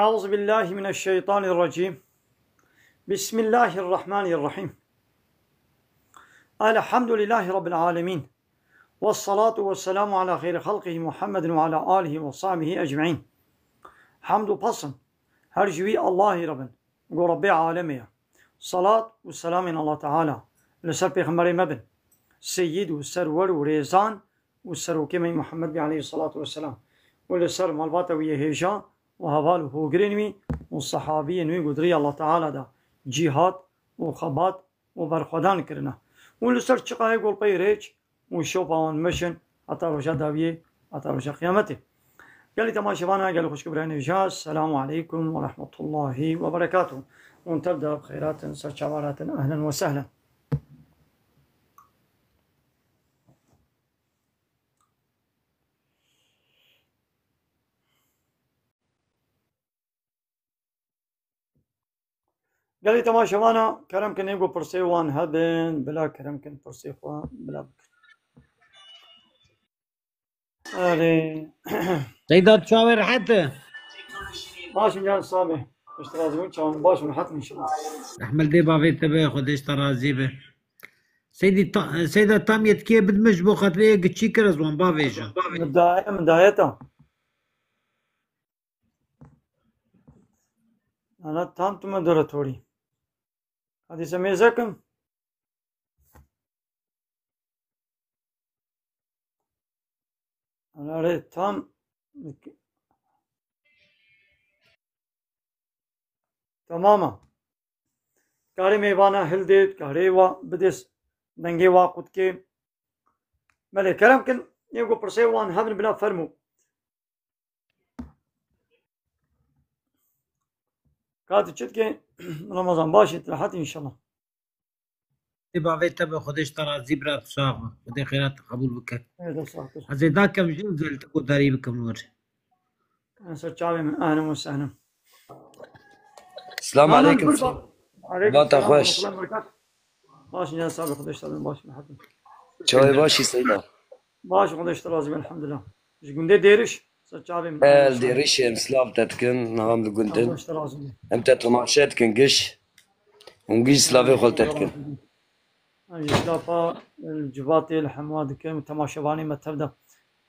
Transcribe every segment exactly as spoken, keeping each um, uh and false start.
أعوذ بالله من الشيطان الرجيم. بسم الله الرحمن الرحيم. الحمد لله رب العالمين. والصلاة والسلام على خير خلقه محمد وعلى آله وصحبه أجمعين. Hamd û pesn her ji wî Allahî re bin, ku Rebbê alemê ye. Salat û selamên Allah Teala li ser pêxemberê me bin, seyyid û serwer û rêzan û serokê me Muhammed bî aleyhissalatu vesselam û li ser malbata wî yê hêja û heval û hogirên wî û sehabiyên wî ku di rêya Allah Teala de cîhad û xebat û berxwedan kirine û li ser çiqayê golpeyê rêç û şopa wan meşin heta roja dawiyê, heta roja qiyametê. Gelî temaşevana, gelî xwişk û birayên hêja, selamu aleykum ve rahmetullahi ve berekatuh. Hûn tev de bi xeyratin, ser çava ratin, ehlen ve sehlen. Gelî temaşevana, kerem kin ê ku pirsê wan hebin, bila kerem kin pirsê xwe bila bikin. Erê. Seyda, tu çawa rehet e? Baş in can sabê. Pişt razî bin, çawan baş in, rehet in inşallah. Rehmel dê bavê te be, Xwedê ji te razî be. Seydî ta-, Seyda, tam yetkiyê bidme ji bo xatirê yê giçî kir ez wan bavêjim. Min daye, min daye ta. Ana tam tu moderatörî. Hadi se mêzekim. Ana re tam. Tamam e. Karê mêvana hildê, karê wa bidês, dengê wa qutkê. Belê, kerem kin, yê ku pirsê wan hebin bila fermû. Ka tu çi dikê? Ramazan baş e, tu rehet inşallah. Ê bavê te be, Xwedê ji te razî, bira tu sax be. Xwedê xêra te qebûl bike. Ê, dest sağ ol. Ez ê dakem jin zeltiko darî bikim wir. Ser çavê min, ehlen ve sehlen. Selamun Ahlan, aleyküm. Kurban. Aleyküm selam, xweş. Rahmetullah, berekat. Baş in, ya sabir, Xwedê ji te bin, baş in, rehet in. Çawê baş î Seyda? Baş, Xwedê ji te razî be, elhamdulillah. Ji gundê Dêriş, ser çavê min. El Dêrişê em silav te dikin, niha em li gund in. Xwedê ji te razî be. Em te temaşe dikin giş. Hûn giş silavê xwe li te dikin. Em jî silafa, e, civatê li hemû dikim, temaşevanê me tev de.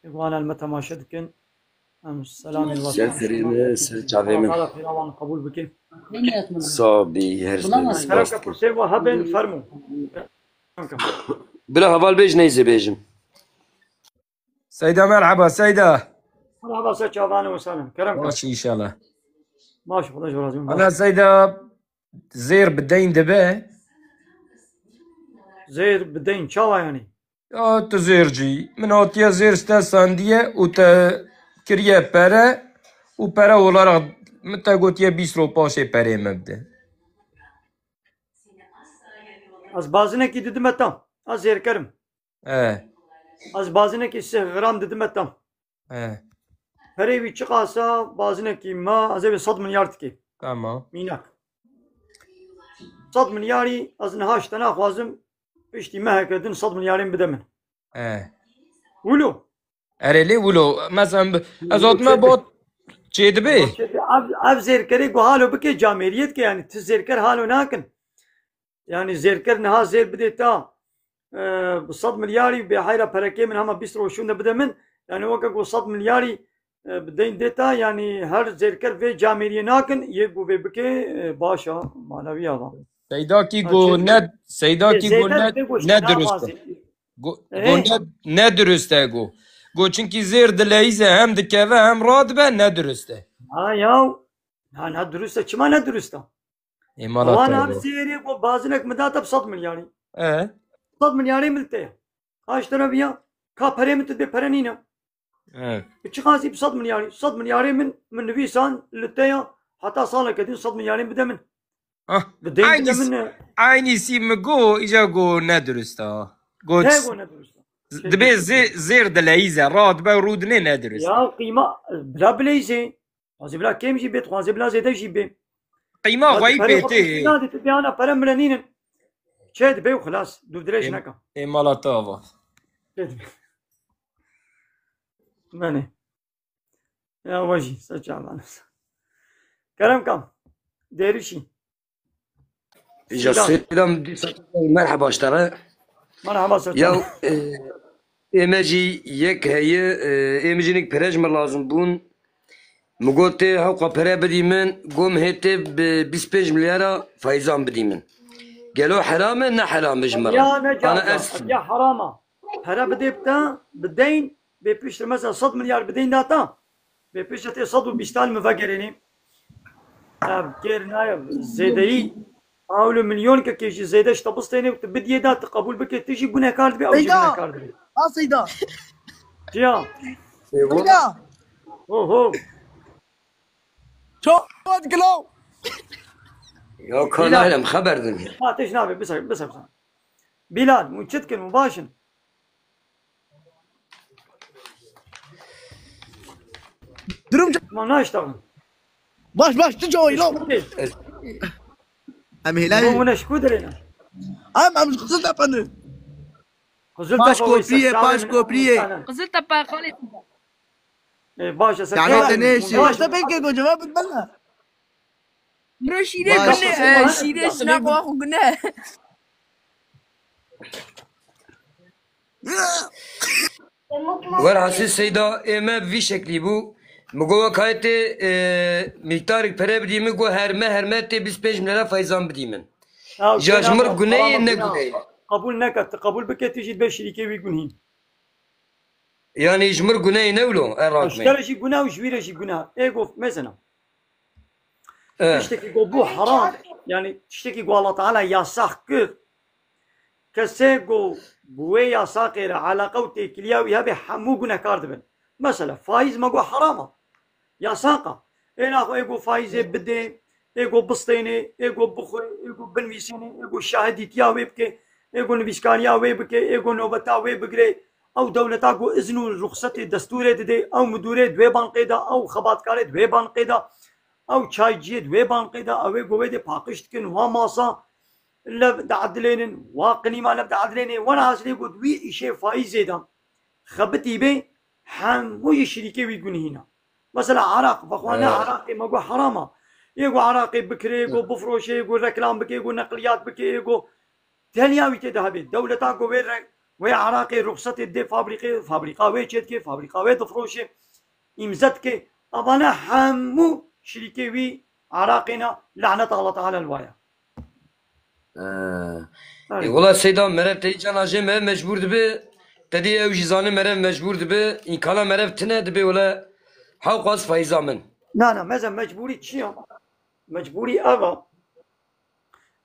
Ê ku wana li me temaşe dikin. Em selamê Ser serê me, ser çavê min. Allah Teala xêra wan qebûl bike. Sağ bî, her zaman spas dikim. Kerem ke pirsê we hebin, fermo. Bila heval bêj neyzê bêjim. Seyda, merhaba Seyda. Merhaba, ser çavan û selam. Kerem ke. Baş inşallah. Baş, Xwedê ji razî bin. Ana Seyda, zêr bi deyn dibe? Zêr bi deyn çawa yani? Ya tu zêrcî. Min hatiye zêr ji te sandiye û te kiriye pere û pere olarak min te gotiye bîst roj paşê perê min bide. Ez bazinekî didime tam. Ez zêrker im. E. Ez bazinekî sih gram didime tam. He. Perê wî çiqas e, bazinekî ma, ez ê vê sed milyar dikê. Tamam. Mînak. Sed milyarî ez niha ji te naxwazim, piştî meheke din sed milyarên bide min. He. Wilo. Erê lê wilo. Mesela bi-, ez hatime bot çê dibe. Ev, ev zêrkerê ku halo bike camêriyê dike, yani ti zêrker halo nakin. Yani zêrker niha zêr bidê ta, e, bi sed milyarî bê heyra perekê min hema bîst roj şûnde bide min. Yani weke ku sed milyarî, e, bi deyn dê ta, yani her zêrker vê camêriyê nakin, yê ku vê bike, e, baş a, manevî ava. Seydakî Ha, go çi- ne, Seydakî go Zêde ne, dibê ku ne şerab durust e. Go, Ê? go ne, ne durust e go. Go çinkî zêr dileyîze hem dikeve hem radibe ne durust e. Ha ya. Ha, ne durust e. Çima ne durust e? Ê mala Wan te ev be. Zêrê ku bazinek min date bi sed milyarî. E? Sed milyarê min li te ye. Aş te re viya, ka perê min tu dibê pere nîne. E. Bi çi qasî bi sed milyarî? Sed milyarê min, min nivîsan li te ye. Heta saleke din sed milyarê bide min. Ah, Bi deyn aynı bide s-, min, e, aynı sî mi go, îca go ne durust a. Go ne s-, go ne durust a? z-, dibê zê-, zêr dileyîze, radibe rûdinê ne durust. Ya qîma, bila bileyîzê. Xwazê bila kêm jî bê, dixwazê bila zêde jî bê. Qîma Ya xweyî pere xwe pêtê. Pêşî nadê, tu dê ana pere min re nînin. Çê dibe û xilas. Dûv dirêj Ê, neka. Ê mala te ava. Çê dibe. Benê. Ya we jî, ser çavan. Kerem kam. Dêrişî. Îja Seydam. Seydam, merheba ji te re. Merhaba ser te. Ya, e, ê me jî yek heye, e, ê min jî nik pere ji min lazim bûn. Min got tê hewqa pere bidî min, got min hê tê bi bîst pênc milyara feyzan bidî min. Gelo heram e, ne heram e ji min re? Ya ne Ana caiz e, ez ya heram e. Pere bidê bi te, bi deyn, bê piştre mesela sed milyar bi deyn da te. Bê piştre tê sed û bîstan min vegerênê. Ev kêr nayê, zêdeyî. Ew li milyonekekê jî zêde ji te bistêne û tu bidiyê da, tu qebûl bike, tu jî gunehkar dibî, ew jî Seyda! Gunehkar dibî. Ha Seyda! Çiya? Seyda! Ho ho! Çawa dikilo? Ya ka Bilal. Naylem xeber din. Ha, tişt nabê, bisa, bisa, bisa. Bilal, hûn çi dikin, hûn baş in? Durum çi? Ma naştexin. Baş, baş, tu çawa îlo? Em hêlayî. Hûn hûn eşkû dirêne. Em, em ji Qiziltepe ne. Qiziltepe Paş weyse, kopriyê, çavê paş min kopriyê. Hindistane. Qiziltepe xalê. E, baş e, ser Yani çavê te min. Nêşî. Baş e, pek ke goceva bilmela. Bro şîrê Baş. Gune, e, şîrê şina xwe xwe gune. Werhasî Seyda ê me vî şeklî bû. Min got wek hayê tê, e, mîktarek pere bidî min, got herme herme tê bîst pênc milyara feyzan bidî min. Ya, Ya ji mir guneyê ne guneyê. Qebûl neke, tu qebûl bike, tu jî dibe şirîkê wî gunhîn. Yanî ji mir guneyê ne wilo, e, rakmê. Ji te re jî gune û ji wî re jî gune. Ê got, mesela. Eh. Tiştekî ku bû heram, yani tiştekî ku Allah Teala yasax kir, kesê ku bi wê yasaxê re eleqe û têkiliya wî hebe hemû gunehkar dibin. Mesela, faîz me got heram e. Yasax e. Ê naxwe ê ku faîzê bidê, ê ku bistênê, ê ku bixwe, ê ku binivîsênê, ê ku şahidîtiya wê bike, ê ku nivîskariya wê bike, ê ku nobeta wê bigire, ew dewleta ku izn û ruxsetê destûrê didê, ew midûrê di wê banqê de, ew xebatkarê di wê banqê de, ew çayciyê di wê banqê de, ew ê ku wê dê paqij dikin, wa masa lev diedilênin, wa qilîma lev diedilênê, wena hasilê ku di wî îşê faîzê de xebitî bê, hemû jî şirîkê wî gunhîn e. Mesela Iraq, vexwe ne Iraqê me got heram e. Yê ku Iraqê bikirê, yê ku bifroşê, yê ku reklam bike, yê ku neqliyat bike, yê ku teliya wî tê de hebe. Dewleta ku wê re-, wê Iraqê ruxsetê dê fabrîqê, fabrîqa wê çêdike, fabrîqa wê difroşê, îmze dike. Evane hemû şirîkê wî Iraqê ne, lanet Allah Teala li waya. Ee, Erê. E, wela Seyda, merev te îca najê, merev mecbûr dibe. Te dî ew jî zanê merev mecbûr dibe. Îmkana merev tine dibe, wela hewqas feyza min. Na, na, meze mecbûrî çi ya? Mecbûrî ev a.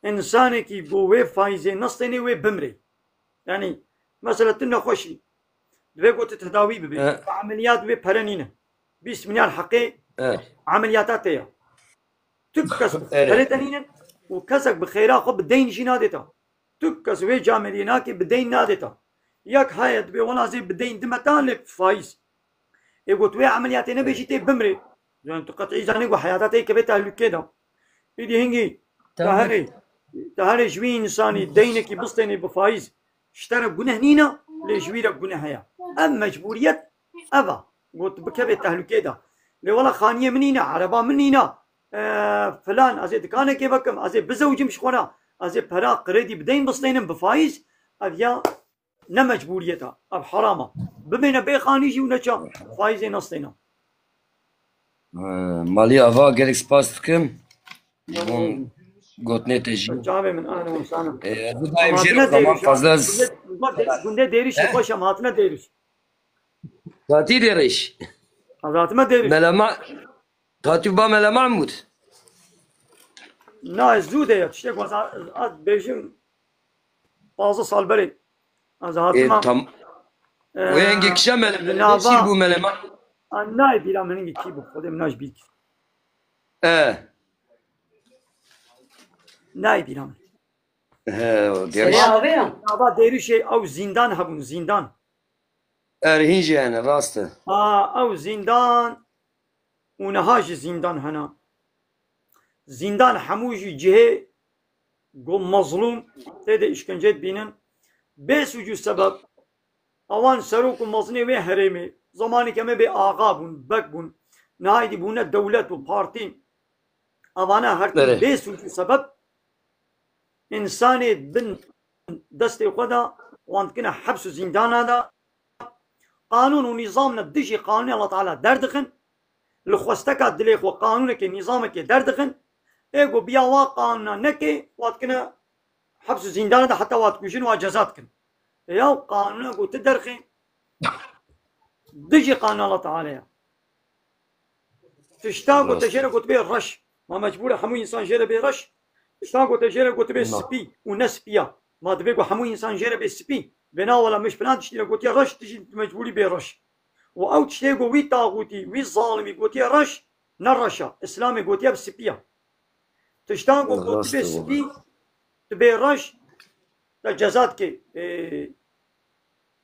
Însanekî ku wê faîzê nestênê wê bimrê. Yanî, mesela tu nexweşî. Divê ku tu tedawî bibî. E. Emeliyat wê pere nîne. Bîst milyar heqê E. Emeliyata te ya. Tu kes Erê. Perê te nînin û kesek bi xêra xwe bi deyn jî nadê te. Tu kes wê cameriyê nake bi deyn nadê te. Yek heye dibê wela zê bi deyn dime te lê faîz. Ê got wê emeliyatê nebe jî tê bimrê. Yani tu qetî zanî ku heyata te keve tehlûkê de. Îdî hingî Tamam. Te herê, te herê ji wî însanî deynekî bistênî bi faîz. Ji te re guneh nîne, lê ji wî re guneh heye. Ev mecbûriyet ev e. Got bikeve tehlûkê de. Lê wela xaniyê min nîne, ereba min nîne. E, filan, ez ê dikanekê vekim, ez ê bizewicim ji xwe re. Ez ê pera kredî bi deyn bistênim bi faîz. Ev ya ne mecbûriyet e. Ev heram e. Bimêne bê xanî jî û neça faîzê nestêne. Ee, Malî Ava, gelek spas dikim. Ji bo gotinê te jî. Çavê min, ahlan û sahlan. Ee, ez dayim jê Hatine zaman Dêrûş, fazla ha? Gundê, gundê, gundê Dêrûşê He? Xweş em, hatine Dêrûş. Tatî Dêrûş. Ez hatime Dêrûş. Melema, Tatî ba Mele Mahmud. Na, ez zû de ya, tiştek waz a, a bêjim pazdeh sal berê. Ez E, hatima. Tam. E, Wê hingê kişa Mele, Mele nava. Şîr bû Mele Mahmud. A, nayê bîra min hingê kî bû, Xwedê min naj bîr kir. E. Nayê bîra min. He, o Dêrûş. Nava Dêrûşê ew zîndan hebûn, zîndan. Erê, hîn jî hene, rast e. A, ew zîndan û niha jî zîndan hene. Zîndan hemû jî cihê ku mezlûm tê de îşkence dibînin. Bê sûc û sebeb, ewan serok û mezinê wê herêmê, zemanê ke me bê axa bûn, bek bûn, niha êdî bûne dewlet û partî. Avana her tim bê sûc û sebeb, însanê bin destê xwe de wan dikine heps û zîndana de. Qanûn û nîzam ne dijî qanûnê Allah Teala derdixin. Li xwesteka dilê xwe qanûnekê, nîzamekê derdixin. Ê ku biya wa qanûna nekê, wa dikine heps û zîndana de heta wa dikujin, wa ceza dikin. Ya qanûna ku tu derxê dijî qanûna Allah Teala ya. Tişta ku te jê re gotibê reş. Ma mecbûr e hemû însan jê re bê reş. Tişta ku te jê re gotibê spî û ne spî ya. Ma divê ku hemû însan jê re bê spî. Bê na wela min ji filan tiştî re gotiye reş, tu jî tu mecbûrî bê reş. Û ew tiştê ku wî taxûtî, wî zalimî gotiye reş, ne reş e. Îslamê gotiye bi spî ya. Tişta ku gotibê spî, tu bê reş, te ceza dikê. Ê,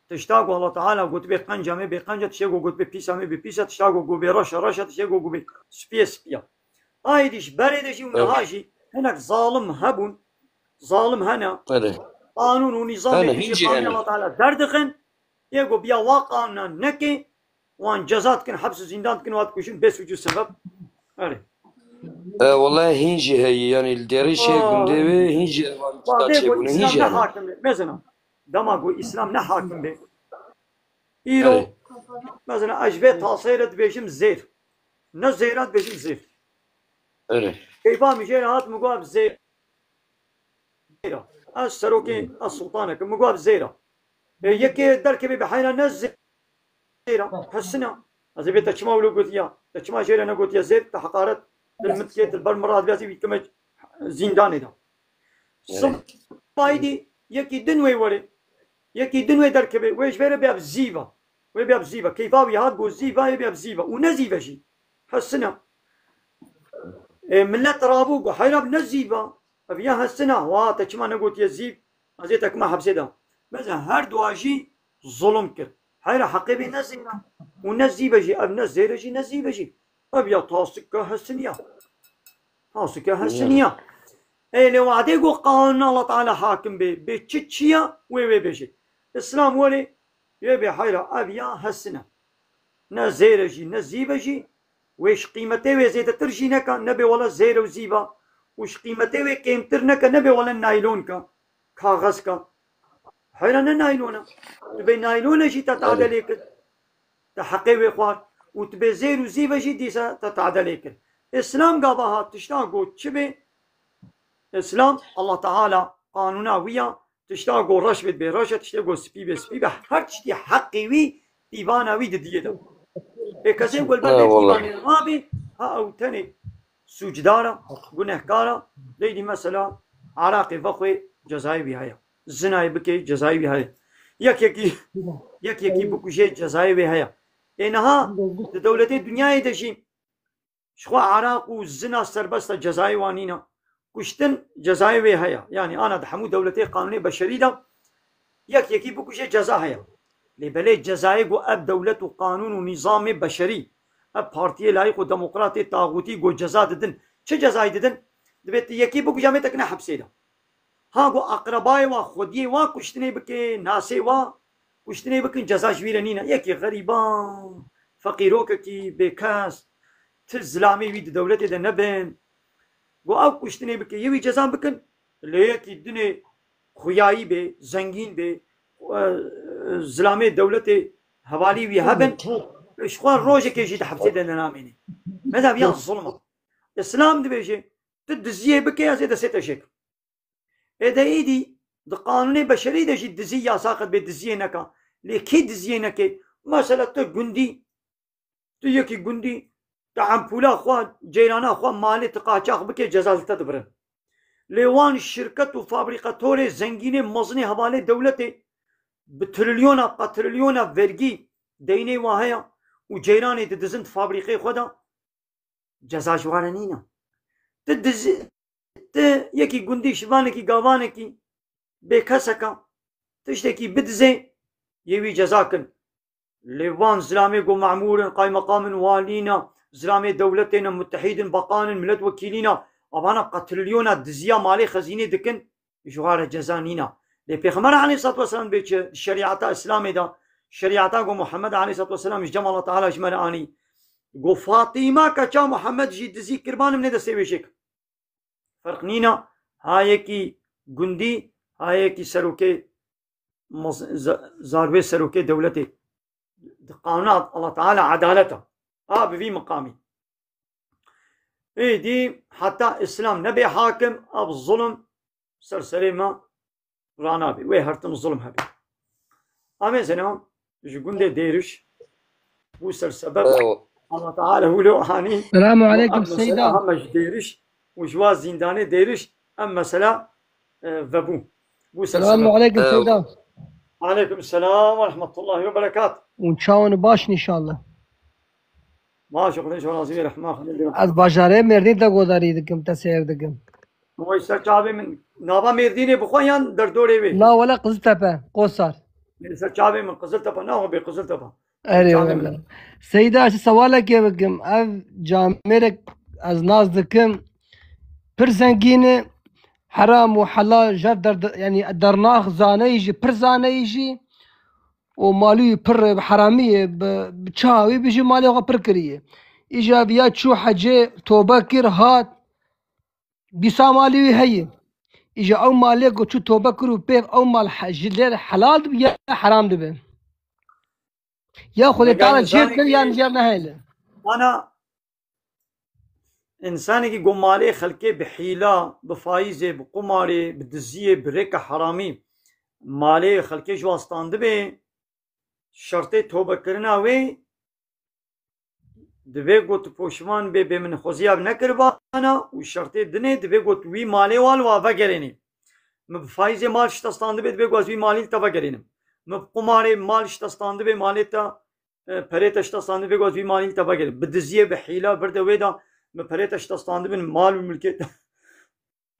Tişta ku Allah Teala gotibê qenca me bê qenca, tiştê ku gotibê pîsa me bê pîsa, tişta ku gotibê reşa reşa, tiştê ku gotibê spiyê spiya. Aydî ji berê de jî û niha jî hinek zalim hebûn, zalim hene. Qanûn û nîzamê Hene, dijî hîncî qanûnê hene. Allah Teala derdixin. Yê ku biya wa qanûna nekê, wan ceza dikin, heps û zîndan dikin, wan dikujin, bê sûc û sebeb. Erê. E, welahi hîn jî heye, yanî li derê şehê gundê wê hîn jî evan tişta çêbûne, hîn jî hene. Hakim be. Mesela, dema ku Îslam ne hakim be. Îro, Erê. Mesela, ez ji vê taseyê re dibêjim zêr. Ne zêra dibêjim zêr. Erê. Keyfa min jê re hat, min got zêr. Zêra. Ez serokê, ez sultanek im, min got zêra. E, yekê derkevê bi heyra ne zêra. Hesina. Ez ê bê te çima wilo gotiya? Te çima jê re negotiya zêr? Te heqaret dil min dikê, dil ber min radibiyazî wî kime zîndanê de. Sibahî dî yekî din wê were. Yekî din wê derkeve. Wê ji vê re bê ev zîva. Wê bê ev zîva. Keyfa wî hat got zîva, ê bê ev zîva. Û ne zîve jî. Hesina. E, millet rabû got heyra bi ne zîva. Ev ya hesina. Wa te çima negotiye zîv? Ez ê te kima hepsê de. Mesela her dua jî zulum kir. Heyra heqê bê ne zêra. Û ne zîve jî. Ev ne zêre jî ne zîve jî. Ev ya tasika hesiniya. Tasika hesiniya. Ê lê wadê ku qanûna Allah Teala hakim bê, bê çi çi ya, wê wê bêjê. Îslam werê, wê bê heyra ev ya hesine. Ne zêre jî, ne zîve jî, wê ji qîmetê wê zêdetir jî neka, ne bê wele zêr û zîva, û ji qîmetê wê kêmtir neke, ne bê wele naylonka, kaxezka. Heyra ne naylona. Tu bê naylone jî te tade lê kir. Te heqê wê xwar. Û tu bê zêr û zîve jî dîsa te tade lê kir. Îslam gava hat tişta got çi bê? Îslam, Allah Teala qanûna wî ya, tişta got reş bê, bê reş e, tiştê got spî bê, spî bê. Her tiştî heqê wî, pîvana wî didiyê de. Ê kesê ku li ber vê pîvanê rabê, ha ew tenê sûcdar e, gunehkar e, leylî mesela Iraqê vexwê cezayê wî heye. Zinayê bike cezayê wî heye. Yek yekî, yek yekî bikuje cezayê wê heye. Ê niha di dewletê dinyayê de jî Ji xwe Iraq û zina serbest e, cezayê wan nîne. Kuştin cezayê wê heye. Yanî ana di hemû dewletê qanûnê beşerî de yek yekî bikuje ceza heye. Lê belê cezayê ku ev dewlet û qanûn û nîzamê beşerî, ev partiyê layîq û demokratê taxûtî ku ceza didin, çi cezayê didin? Dibê tu yekî bikuje, em ê te kine hepsê de. Ha ku aqrebayê wa, xwediyê wa kuştinê bike, nasê wa kuştinê bikin, ceza ji wî re nîne. Yekî xerîban, feqîrokekî, bêkes, ti zilamê wî di dewletê de nebin. Got ew kuştinê bike, yê wî ceza bikin. Lê yekî dinê xuyayî bê, zengîn bê, e, zilamê dewletê hevalî wî hebin, ji xwe rojekê jî di hepsê de nenamêne. Mezheb ya zulm e. Îslam dibêje, tu diziyê bike, ez ê destê te jê kim. Ê de êdî di qanûnê beşerî de jî dizî yasak e, bê diziyê neka. Lê kê diziyê neke? Mesela tu gundî, tu yekî gundî, tu empûla xwe, ceyrana xwe, malê tu qaçax bike, ceza li te dibirin. Lê wan şirket û fabrîkatorê zengînê mezinê hevalê dewletê bi trilyona, qetrilyona vergî deynê wa heye û ceyranê didizin di fabrîkê xwe de, ceza ji wan re nîne. Ti diz-, ti yekî gundî, şivanekî, gavanekî, bêkeseka, tiştekî bidizê, yê wî ceza kin. Lê van zilamê ku memûr in, qaymeqam in, walî ne, zilamê dewletê ne, mutehîd in, beqan in, miletwekîlî ne, avana qetrilyona diziya malê xezînê dikin, ji wan re ceza nîna. Lê Pêxember aleyhissalatu vesselam bê çi? Di şerîeta Îslamê de, şerîeta ku Muhammed aleyhissalatu vesselam ji cem Allah Teala ji me re anî. Got Fatîma keça Muhammed jî dizî kir, ba min ê destê wê jê kim. Ferq nîna, ha yekî gundî, ha yekî serokê mez-, za-, zarvê serokê dewletê. Di qanûna Allah Teala edalet e. A bi vî miqamî. Êdî heta Îslam nebe hakim, ev zulm ser serê me ranabe. Wê her tim zulm hebe. Amê zena ji gundê Dêriş bû ser sebeb. Ew. Allah Teala wilo hanî. Selamu aleykum, Seyda. Heme ji Dêriş û ji wa zîndanê Dêriş em mesela, e, vebû. Bû ser sebeb. Selamu aleykum, Seyda. Aleykum selam ve rahmetullahi ve berekat. Hûn çawan û baş in înşallah. Baş, Xwedê ji razî be, rehma Xwedê be. Ez bajarê Mêrdîn te godarî dikim, te seyr dikim. Wê ser çavê min. Nava Mêrdînê bi xwe yan derdorê wê? Na wele Qiziltepe, Qosar. Wê ser çavê min Qiziltepe, na wê bê Qiziltepe. Erê, çavê min. Seyda, ez sewalekê bikim. Ev camêrek ez nas dikim. Pir zengîn e, heram û helal jev der-, yanî dernax zaneyî jî, pir zaneyî jî. û malî wî pir bi heramî ye, bi, bi çawa wî bijî malê xwe pir kiriye. Îja viya çû hecê, tobe kir, hat, dîsa malî wî heye. Îja ew malê ku çû tobe kir û pêv ew mal he-, ji lê helal dibe ya heram dibe. Ya Xwedê Teala jêr kir yan jêr nehêle. Ana Însanekî ku malê xelkê bi hîla, bi faîzê, bi qumarê, bi diziyê, bi rêka heramî malê xelkê ji wan standibê, şertê tobekirina wê divê ku tu poşman bê, bê min xweziya nekiribana û şertê dinê divê ku tu wî malê wan wa vegerênî. Min bi faîzê mal ji te standibê, divê ku ez wî malî li te vegerênim. Min bi qumarê mal ji te standibê, malê te e, perê te ji te standibê, got, vî malî li te vegerin. Bi diziyê, bi hîla, bir de wê de min perê te ji te standibin, mal û milkê te,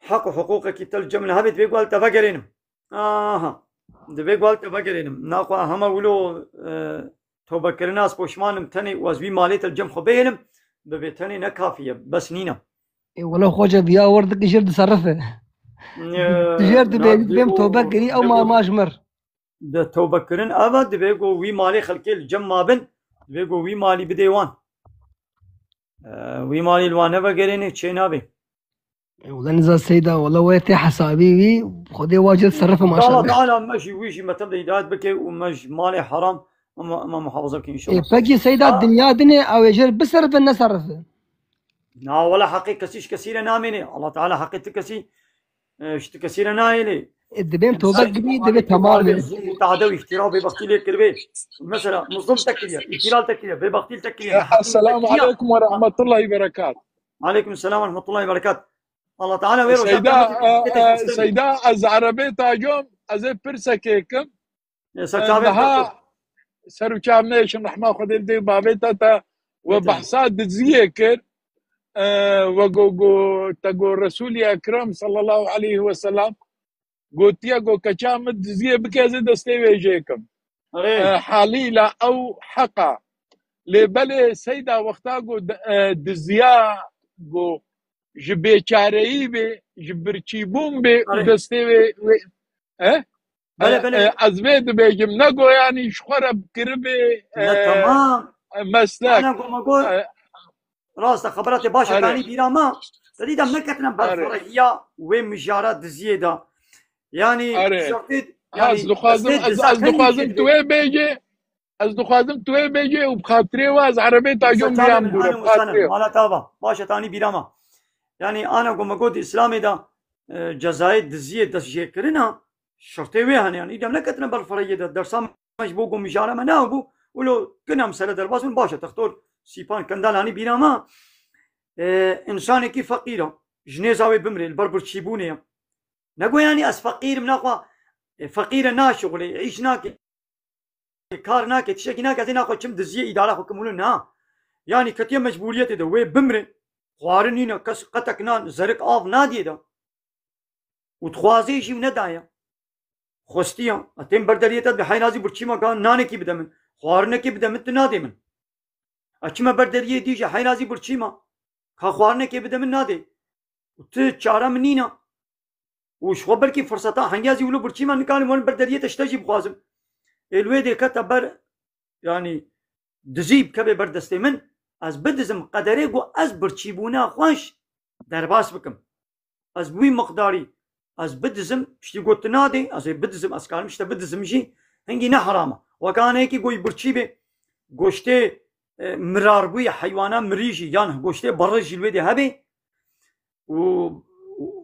heq û hiqûqekî te li cem li hebê, divê ku li te vegerênim. Aha. Divê ku li te vegerênim. Naxwe hema wilo, e, tobekirina ez poşman im tenê û ez vî malê te li cem xwe bihêlim, bibê tenê ne kafî ye, bes nîne. Ê, wele xweca viya wir dikî jêr diserife. E, jêr dibê, na, dibêm tobe kirî, ew ma, ma ji mir. Di tewbekirin ev e, divê ku wî malê xelkê li cem mabin, divê ku wî malî bidê wan. E, wî malî li wan nevegerêne, çê nabê. E, wele niza Seyda, wele wê tê hesabî wî, Xwedê wa cil serif e, maşallah. Allah Teala me jî wî jî me tev de hidayet bike û me ji malê heram me, me muhafaza bike înşallah. E, pekî Seyda, ha? Dinya dinê ew ê jêr biserife neserife? Na, wele heqê kesî ji kesî re namêne. Allah Teala heqê ti kesî e, ji ti kesî re nayêlê. E, dibêm tobe kirî, divê temam be. Zulm û teade û îftira û bêbextî lê kiribê. Mesela, muzlum te kiriye, îhtilal te kiriye, bêbextî te kiriye. Ya, neheqî te kiriye. Esselamu aleykum ve rahmetullahi ve berekat. Aleykum selam ve rahmetullahi ve berekat. Allah Teala wê roja Seyda, qiyamete e, e, Seyda, ez erebê tacom, ez ê pirsekê kim. E, ser çavê niha te ser û çav neêşin, rehma Xwedê li dê û bavê te, te we behsa diziyê kir, e, we go, go, te go Resûlî Ekrem sallallahu aleyhi ve sellem gotiye, go keça min diziyê bike, ez ê destê wê jê kim. Erê. E, halîla ew heq e. Lê belê Seyda wexta go de-, e, diziya go ji bêçareyî bê, ji birçîbûn bê û Erê. destê wê, wê, e? Belê, E, belê. e, ez vê dibêjim, ne go yanî ji xwe re kiribê, Ne, e, tamam. e, meslek. Ana go me go, E, rast e, xebera te baş e, Erê. tanî bîra me. Te dî de me ketine Erê. berfirehîya wê mijara diziyê de. Yanî Erê. şertê, Ha, yanî ez dixwazim, destê ez, ez dizakirî dixwazim jê tu wê bêjê, ez dixwazim tu wê bêjê û bi xatirê we ez erebê tacom Mesela, biyam dûre, bi xatirê we. Mala tava. Baş e, tanî bîra me. Yanî ana go me got Îslamê de, e, cezayê diziyê destjêkirina, şertê wê hene, yanî îdem neketine berfirehiyê de, dersa me ji bo ku mijara me nabû, wilo kina mesele derbas bûn, baş e, textor Sîpan Kendal hanî bîra me, e, însanekî feqîr e, ji nêza wê bimrê, li ber birçîbûnê ye. Nego yanî ez feqîr im, naxwe, e, feqîr e, naşixulê, îş nake, kar nake, tiştekî nake, ez ê naxwe çim diziyê îdara xwe kim wilo, na. Yanî ketiye mecbûriyetê de, wê bimre, xwarin nîne, kes qetek nan, zerik av nadiyê de. Û dixwazê jî û nedaye. Xwestiya, ez tên ber deriyê te, bi heyrazî birçî me, ka nanekî bide min, xwarinekî bide min, tu nadê min. Ez çime ber deriyê dî jî heyrazî birçî me, ka xwarinekê bide min, nadê. Û tu çare min nîne. Û ji xwe belkî firseta hengiya zî wilo birçî me, nikarim werin ber deriyê te ji te jî bixwazim. Ê li wê dê kete ber, yanî dizî bikeve ber destê min, ez bidizim qederê ku ez birçîbûna xwe ji derbas bikim. ez bi wî miqdarî ez bidizim, piştî got tu nadê, ez ê bidizim, ez karim ji te bidizim jî, hingî ne heram e. Weke aneyekî goyî birçî bê, goştê, e, mirarbûyê heywana mirî jî, yan goştê berê jî li wê dê hebê, û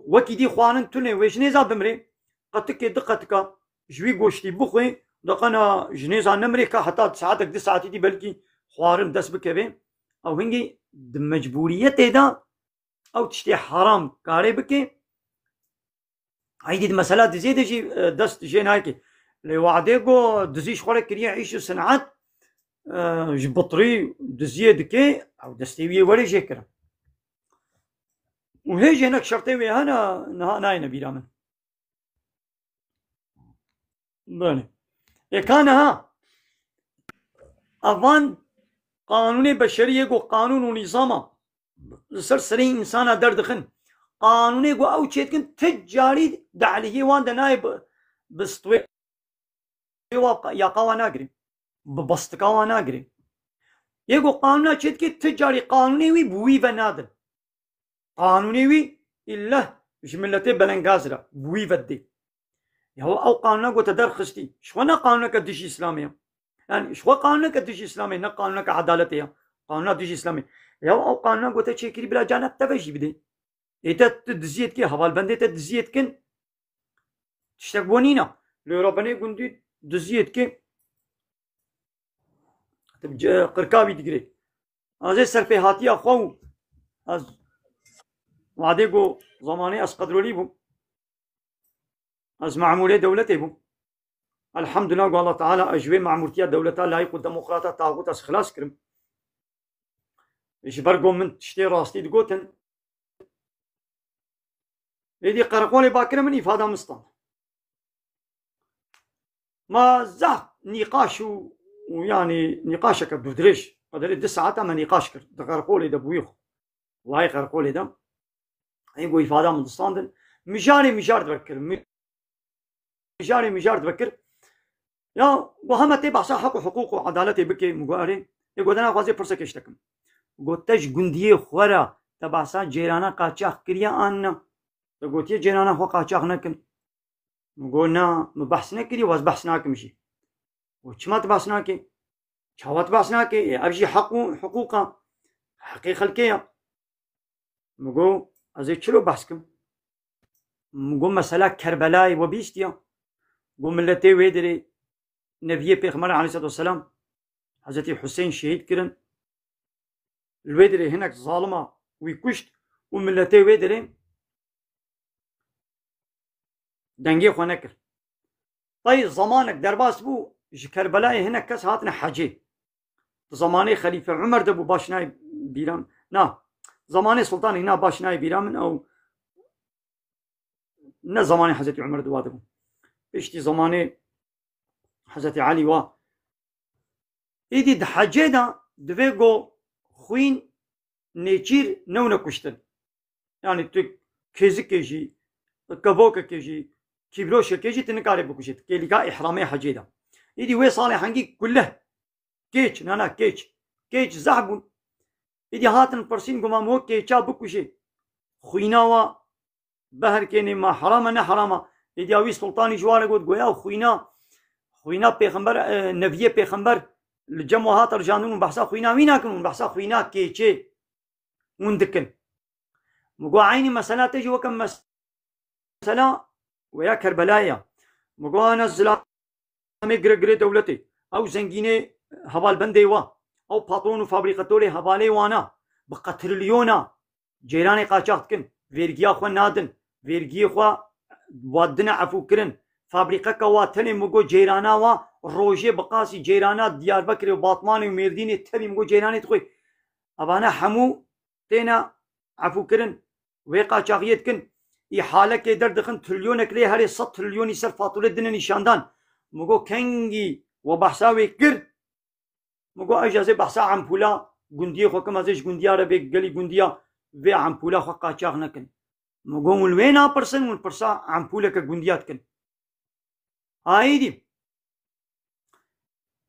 wekî dî xwarin tune wê ji nêza bimrê, qetikê du qetika ji wî goştî bixwê, deqena ji nêza nemrê ka heta saetek du saetî dî belkî xwarin dest bikeve. Ew hingî di mecbûriyetê de ew tiştê heram karê bike. Eydî di mesela diziyê de jî, e, dest jê nayke. Lê wadê ku dizî ji xwe re kiriye îş û sinet, e, ji bitirî diziyê dike, ew destê wî yê werê jê kirin. Û hê jê hinek şertê wê hene, niha nayêne bîra min. Belê. Ê ka niha, evan qanûnê beşerî yê ku qanûn û nîzama li ser serê însana derdixin. Qanûnê ku ew çêdikin, ti carî di alîhiyê wan de nayê bi, bi stwê wa, yaqa wan nagirê. Bi bastika wan nagirê. Yê ku qanûna çêdikê, ti carî qanûnê wî bi wî ve nadin. Qanûnê wî îlleh ji miletê belengaz re bi wî ve didê. Ya ew qanûna ku te derxistî, ji xwe ne qanûneke dijî Îslamê ye. Yani ji xwe qanûneke dijî Îslamê, ne qanûneke edaletê ye. Qanûna dijî Îslamê. Ya ew qanûna ku te çêkirî bila canek te ve jî bidê. Ê te tu diziyê dikê, hevalbendê te diziyê dikin. Tiştek bo nîna. Lê rabenê gundî diziyê dikê. Qirka wî digirê. Ez ê serpêhatiya xwe û ez wadê ku zamanê ez qedrolî bûm. Ez memûrê dewletê bûm. Elhamdulillah ku Allah Teala ez ji wê memûrtiya dewleta layîq û demokrata taxût ez xilas kirim. Ji ber ku min tiştê rastî digotin. Êdî qereqolê bakire min îfada min stand. Ma zehf nîqaş û, û yanî nîqaşeke dûrdirêj, qederê du saeta me nîqaş kir. Di qereqolê de bûyî xwe. Wayê qereqolê de. Ê ku îfada min distandin. Mijarê mijar dibe kir. Mi-, mijarê mijar dibe kir. Ya, got heme tê behsa heq û hiqûq û edaletê bike, min got erê. Ê got de naxwazê pirsekê ji te kim. Got te ji gundiyê xwe re te behsa cêrana qaçax kiriye an ne? Te gotiye cêrana xwe qaçax nekin. Min got na, min behs nekirî, waz behs nakim jî. Got çima tu behs nakê? Çawa tu behs nakê? Ê, ev jî heq û hiqûq e. Heqê xelkê ye. Min got ez ê çilo behs kim? Min got mesela Kerbelayê we bihîstiya? Got miletê wê derê Nebiyê Pêxember aleyhisselatu vesselam, Hezretî Huseyîn şehîd kirin. Li wê derê hinek zalima wî kuşt û miletê wê derê dengê xwe nekir. Tay zamanek derbas bû, ji Kerbelayê hinek kes hatine hecê. Di zamanê Xelîfe Umer de bû, baş nayê bîra min. Na, zamanê Sultanê, na, baş nayê bîra min, ew ne zamanê Hezretî Umer de wa de bû. Piştî zamanê Hezretî Elî wa. Êdî di hecê de divê ku xwîn nêçîr newne kuştin. Yani tu kêzikê jî, kevokekê jî, kîbroşekê jî tu nikarê bikujê. Kêlîka îhramê hecê de. Êdî wê salê hengî kuleh, kêç, nana kêç. Kêç zehf bûn. Êdî hatin pirsîn, got, "Ma min wek kêça bikujê, xwîna wa beherkênê, ma heram e, ne heram e?" Êdî wî sultanî ji wan re got, goya xwîna, xwîna pêxember, e, neviyê pêxember li cem we hat erjandin, hûn behsa xwîna wî nakin, hûn behsa xwîna kêçê hûn dikin. Min got, eynî mesela te jî weke mes-, mesela weya Kerbelayê ya. Min got, ana zilamê gire girê dewletê. Ew zengînê hevalbendê wa. Ew patron û fabrîkatorê hevalê wana. Bi qetrilyona ceyranê qaçax dikin. Vergiya xwe nadin. Vergiyê xwe wa dine efû kirin. Fabrîqeka wa tenê min got ceyrana wa rojê bi qasî ceyrana Diyarbekirê û Batmanê û Mêrdînê tevî min got ceyranê dixwê. Evane hemû têne efûkirin, wê qaçaxiyê dikin, îhalekê derdixin, trilyonek lê herê sed trilyonî ser fatûrê dine nîşandan. Min got, kengî we behsa wê kir? Min got, ez jî ez ê behsa empûla gundiyê xwe kim, ez ê ji gundiya re bê gelî gundiya vê empûla xwe qaçax nekin. Min got, hûn li wê napirsin, hûn pirsa empûleke gundiya dikin. Aîdî.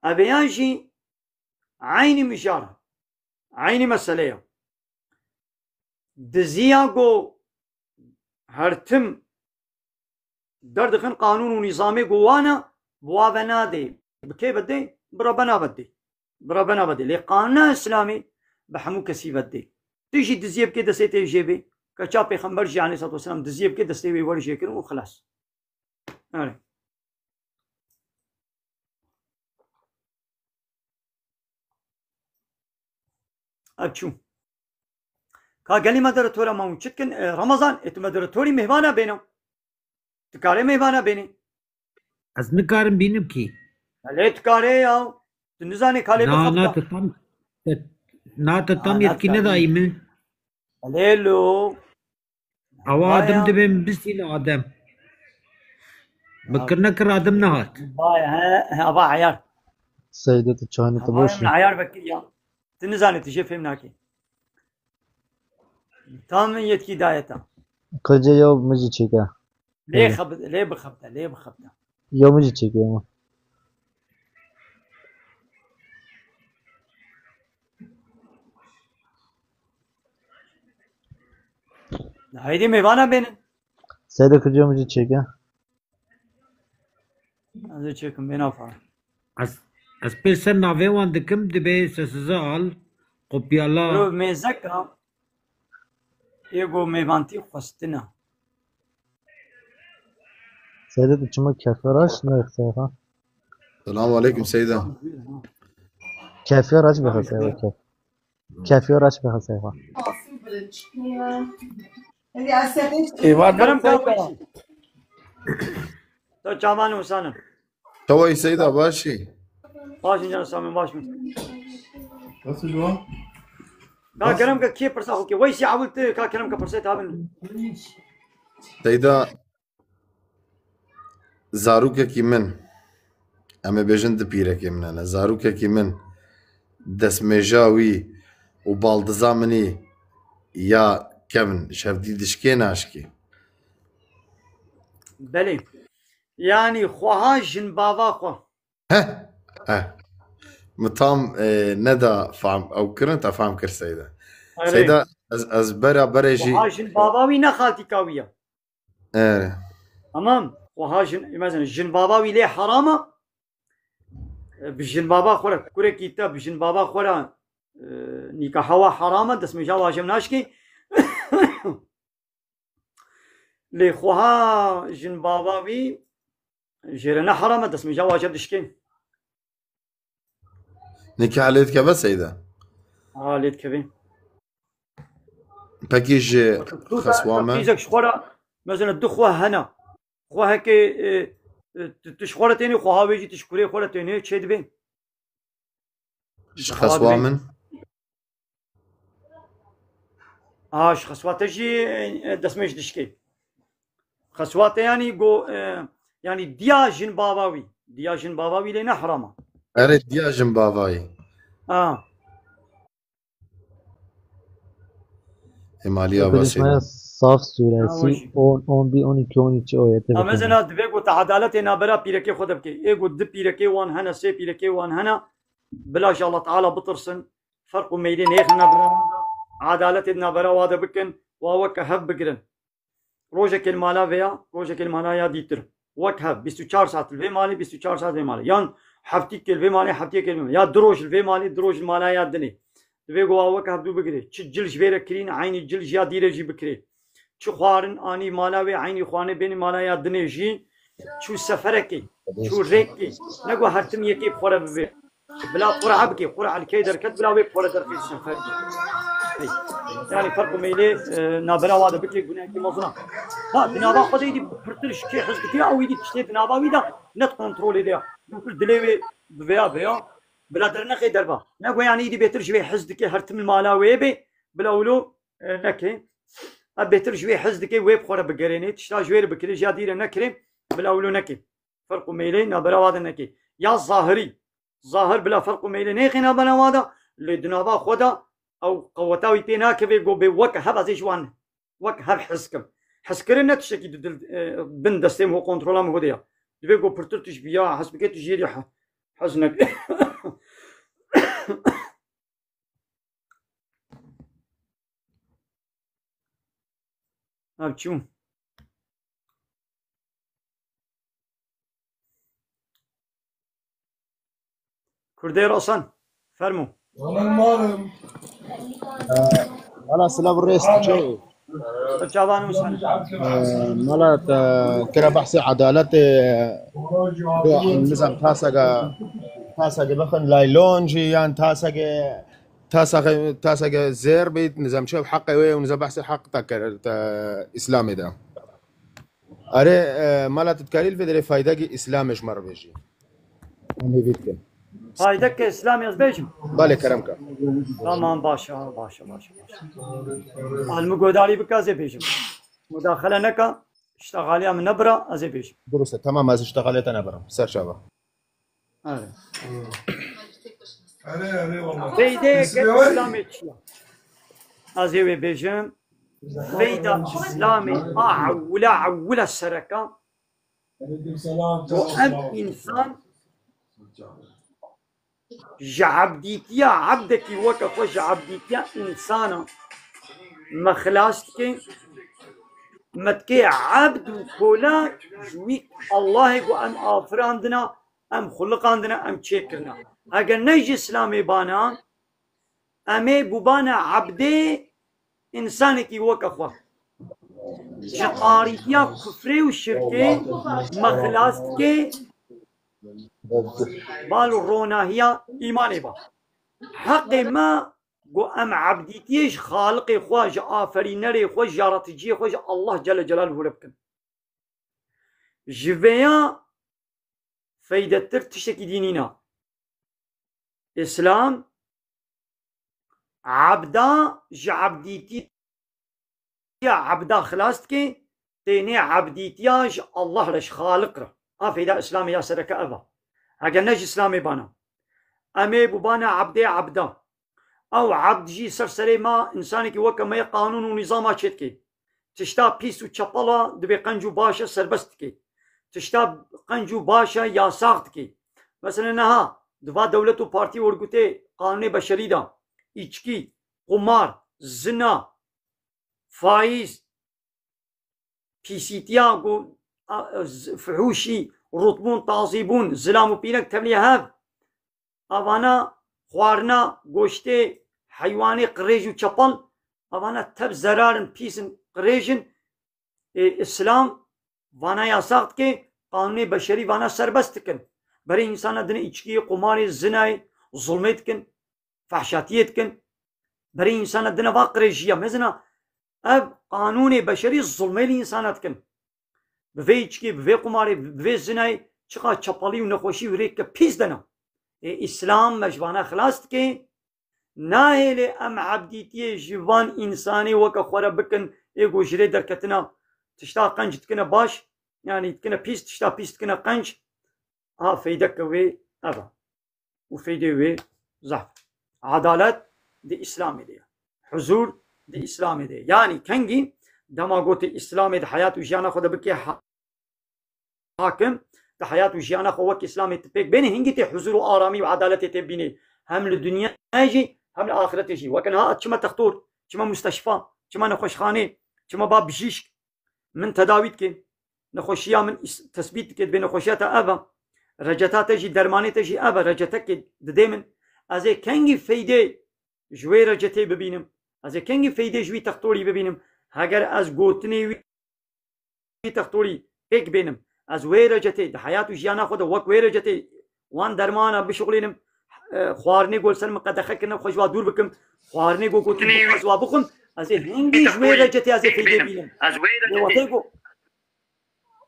Ev ê yan jî eynî mijar, eynî mesele ye. Diziya ku Her tim derdixin qanûn û nîzamê ku wan e, bi wa ve nadê. Bi kê ve dê? Bi Rebena ve dê. Bi Rebena ve dê. Lê qanûna Îslamê bi hemû kesî ve dê. Tu jî diziyê bikê destê tê jê bê. Keça Pêxember jî aleyhissalatu vesselam diziyê bikê destê wê were jê kirin û xilas. Erê. Ev çû. Ka gelî moderatore ma hûn çi dikin? E, Ramazan, ê tu moderatorî mêvana bêne. Tu karê mêvana bênî. Ez nikarim bînim kî. Lê tu karê ya. Tu nizanî ka lê Na, na, bixebita. Te tam, te, na, te tam Na, na, yetkî tu nedayî min. Lê lo. Awa Vay Adem ya. Dibe min bistîne Adem. Min kir nekir Adem nehat. Vay, he, he, ava ayar. Seyde, tu çayını tu Ava boş min ver. Ayar vekir ya. Tu nizanî, tu jê fêm nakî. Tam min yetkî daye te. Qirce ya min jî çêke. Lê Hı. Xebit-, lê bixebite, lê bixebite. Ya min jî çêke ya. Haydi mêvana bênin. Seyde, qirce ya min jî çêke. Ez ê çêkim, bêna fa. Ez, ez pê ser navê wan dikim, dibê sesize al, kopyala. Mirov mêzeka, ê go mêvantî xwestina. Seyde, tu çima keferaş ne seyfa? Selamun aleyküm Seyda. Keferaş be seyfa, kef. Kefî raç be Heseyxa. Êvar Kerem ka Seyda. Weşî. To çavan û sanin. Çawa yî Seyda, baş î? Baş in can Samî, baş bin. Nasıl bu? Ka Kerem ka kê pirsa xwe kê? Weysî Ewil tu ka Kerem ka pirsê tabin. Seyda, Zarokekî min, em ê bêjin du pîrekê min hene. Zarokekî min destmêja wî û baldiza min î ya kevn şevdî dişkê naşkê. Belê. Yanî xweha jinbava xwe. Heh, heh. Min tam, e, neda fam, ew kirin, te fam kir Seyda. Erê. Seyda, ez, ez bera berê jî Xweha jinbava wî ne xaltîka wî ye. Erê. Tamam. Wiha jin, mesela jinbava wî lê heram e. Bi jinbava xwe re, kurekî te bi jinbava xwe re, e, nîkaha wa heram e, destmêja wa jê naşkê. Lê xweha jinbava wî jê re ne heram e, destmêja wa jê dişkê. Nîkaha lê dikeve Seyda? Ha, lê dikeve. Pekî ji xeswa me. Pekî ji xwe re, mesela du xwe hene. Xwe heke, e, e, tu, tu ji xwe re tênê, xweha wê jî tu ji kurê xwe re tênê, çê dibe. Ji xeswa min. Ha, ji xeswa te jî, e, destmêj dişkê. Xeswa te yanî go, e, yanî diya jinbava wî. Diya jinbava wî lê ne heram e. Erê, diya jinbava wî. Ha. Êmaliya Basê. Saf suresi on, on bir, on iki, on üç ayete. Mesela divê ku te edaletê nabera pîrekê xwe de bike. Ê ku du pîrekê wan hene, sê pîrekê wan hene. Bila ji Allah Teala bitirsin. Ferq û meylê nêxin nabera wan de. Edaletê di nabera wa de bikin. Wa weke hev bigirin. Rojekê li mala vê ya, rojekê li mala ya dîtir. Wek hev, bîst û çar saet li vê malê, bîst û çar saet vê malê. Yan heftîkê li vê malê, heftiyekê li vê malê. Ya du roj li vê malê, du roj li mala ya dinê. Divê ku wa wek hev dû bigirê. Çi cil ji vê re kirîn, eynî cil ji ya dî re jî bikirê. Çi xwarin anî mala wê, eynî xwarinê bênî mala ya dinê jî. Çû seferekê, çû rêkê. Ne ku her tim yekê bi xwe re bibê. Bila qur'a bike, qur'a li kê derket, bila wê bi xwe re derxê sefer. Hey. Yani ferq û meylê, e, nabera wa de bike, gunehekî mezin a. Ha, di nava xwe de îdî pirtir ji kê hez dike, ew îdî tiştê di nava wî de net kontrolê de ya. Pirtir dilê wê bi vêya vêya, bila dernexê derva. Ne ku yani îdî bêtir ji wê hez dike, her tim li mala wê bê, bila wilo, e, neke. Ev bêtir ji wê hez dike, wê bi xwe re bigerênê, tişta ji wê re bikirê, ji ya dî re nekirê, bila wilo neke. Ferq û meylê nabera wa de neke. Ya zahirî. Zahir bila ferq û meylê nêxê nabera wa de, lê di nava xwe de ew qeweta wî pê nakeve, go bê weke hev ez ê ji wan wek hev hez kim. Hezkirin ne tiştekî di dil, e, bin destê min û kontrola min xwe de ya. Divê go pirtir tu ji biya hez bike, tu jê re he-, hez neke. Ev çû. Kurdê Rosan, fermo. Oğlum malım. Mala silav rêst çi? Çavan Musa. Mala te kira behsê edaletê, nizam tasege, tasege bixin laylon jî yan tasege, tasege, tasege zêr bît, nizam çi heqê wê û nizam behsê heq te kir te Îslamê de. Erê, e, mala tu dikarî li vê derê faydekî Îslamê ji me re bêjî. Em hêvî dikin. Faydekî Îslamê ez bêjim? Belê, kerem ke. Tamam, baş e, baş e, baş e, baş e. Al min godarî bike, ez ê bêjim. Mudaxele neke, îştexaliya min nebira, ez ê bêjim. Dirust e, tamam, ez îştexaliya te nebirim. Ser çava. Erê. Erê, erê, wallah. Feydeyeke Îslamê çi ye? Ez ê wê bêjim. Feyda Îslamê a ewila, ewila sereka. Aleyküm selam. Û em însan ji ebdîtiya, ebdekî weke xwe ji ebdîtiya însana me xilas dike. Me dike ebd û kola ji wî Allahê ku em afirandina, em xuliqandine, em çêkirine. Eger ne ji Îslamê bana, em ê bûbane ebdê însanekî weke xwe. Ji tarîtiya kufrê û şirkê me xilas dike, bal û ronahiya îmanê ba. Heqê me ku em ebdîtiyê ji Xaliqê xwe, ji aferînerê xwe, ji yaraticiyê xwe, ji Allah Celle Celaluhu re bikin. Ji vêya feydetir tiştekî dî nîna. Îslam ebda ji ebdîtiya ebda xilas dike, tênê ebdîtiya ji Allah re, ji Xaliq re. A feyda Îslamê ya sereke ev a. Eger ne ji Îslamê bana. Em ê bûbane ebdê ebda. Ew ebd jî ser serê me, însanekî weke me yê qanûn û nîzama çêdikê. Tişta pîs û çepala dibê qenc û baş e serbest dikê. Tişta qenc û baş e yasax dikê. Mesela niha di va dewlet û partî wergûtê qanûnê beşerî de, îçkî, qumar, zina, faîz, pîsîtiya ku, a, z-, fihûşî, rûtbûn, tazîbûn, zilam û pîrek tevlî hev. Avana xwarina goştê heywanê qirêj û çepal, avana tev zerar in, pîs in, qirêj in. Ê, Îslam vana yasax dike, qanûnê beşerî vana serbest dikin. Berê însana dine îçkiyê, qumarê, zinayê, zulmê dikin, fehşatiyê dikin. Berê însana dine va qirêjiya mezina. Ev qanûnê beşerî zulmê li însana dikin. Bi vê îçkê, bi vê qumarê, bi vê zinayê çiqa çepalî û nexweşî û rêke pîs dena. Ê, Îslam me ji vana xilas dike. Nahêlê em ebdîtiyê ji van însanê weke xwe re bikin, ê ku ji rê derketina tişta qenc dikine baş, yanî dikine pîs, tişta pîs dikine qenc. Ha, feydeke wê ev e. Û feydê wê zehf. Edalet di Îslamê de ye. Huzur di Îslamê de ye. Yanî kengî dema gotê Îslamê di heyat û jiyana xwe de bike ha-, hakim, di heyat û jiyana xwe wek Îslamê tu pêk bênî, hingî tê huzur û aramî û edaletê tê bînê. Hem li dinyayê jî, hem li axiretê jî. Weke niha ez çime textor, çime musteşfa, çime nexweşxanê, çime ba bijîşk, min tedawî dike. Nexweşiya min îs-, tesbît dike, dibê nexweşiya te ev e. Receta te jî, dermanê te jî ev e. Recetekê didê min. Ez ê kengî feydê ji wê recetê bibînim? Ez ê kengî feydê ji wî textorî bibînim? Heger ez gotinê wî, wî textorî pêk bênim, ez wê recetê di heyat û jiyana xwe de wek wê recetê wan dermana bişuxulînim, e, xwarinê ku li ser min qedexe kirine, xwe ji wa dûr bikim, xwarinê ku gotin bixwe, ez wa bixwim, ez ê hingî ji wê recetê ez ê feydê bînim. Lê watê ku,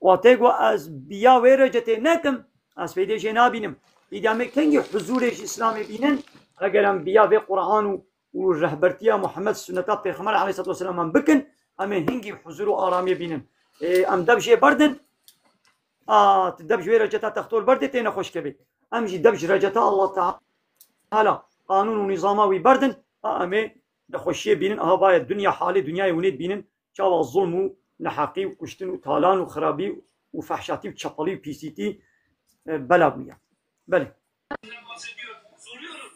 watê ku ez biya wê recetê nekim, ez feydê jê nabînim. Îdî em ê kengî huzûrê ji Îslamê bînin, eger em biya vê Quran û, û rehbertiya Muhammed, sunneta Pêxember aleyhissalatu vesselam em bikin, em ê hingî huzûr û aramiyê bînin. Ê, em dev jê berdin, a, tu dev ji wê receta textor berdê, tê nexweşkevê. Em jî dev ji receta Allah Teala, qanûn û nîzama wî berdin, a, em ê nexweşiyê bînin. Aha, vaye dinya halê dinyayê hûnê dibînin, çawa zulm û neheqî û kuştin û talan û xirabî û fehşatî û çepelî û pîsîtî, e, bela bûye. Belê.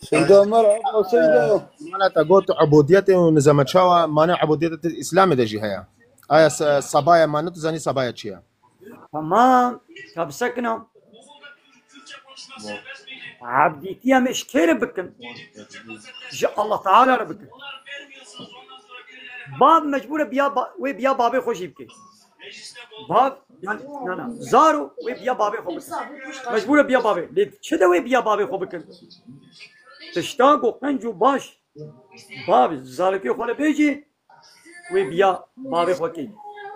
Seyda, merhaba Seyda. Mala te got ubudiyetê û nizama çawa, mane ubudiyetê Îslamê de jî heye. Aya se-, sabaya mane tu zanî sabaya çi ye? Tamam. Ka bisekina. Ebdîtiya me ji kê re bikin? Ji Allah Teala re bikin. Bav mecbûr e biya ba-, wê biya bavê xwe jî bike. Bav, yani, na, na, zaro wê biya bavê xwe bikin. Mecbûr e biya bavê. Lê çi de wê biya bavê xwe bikin? Tişta ku qenc û baş bav zarokê xwe re bêjê, wê biya bavê xwe kê.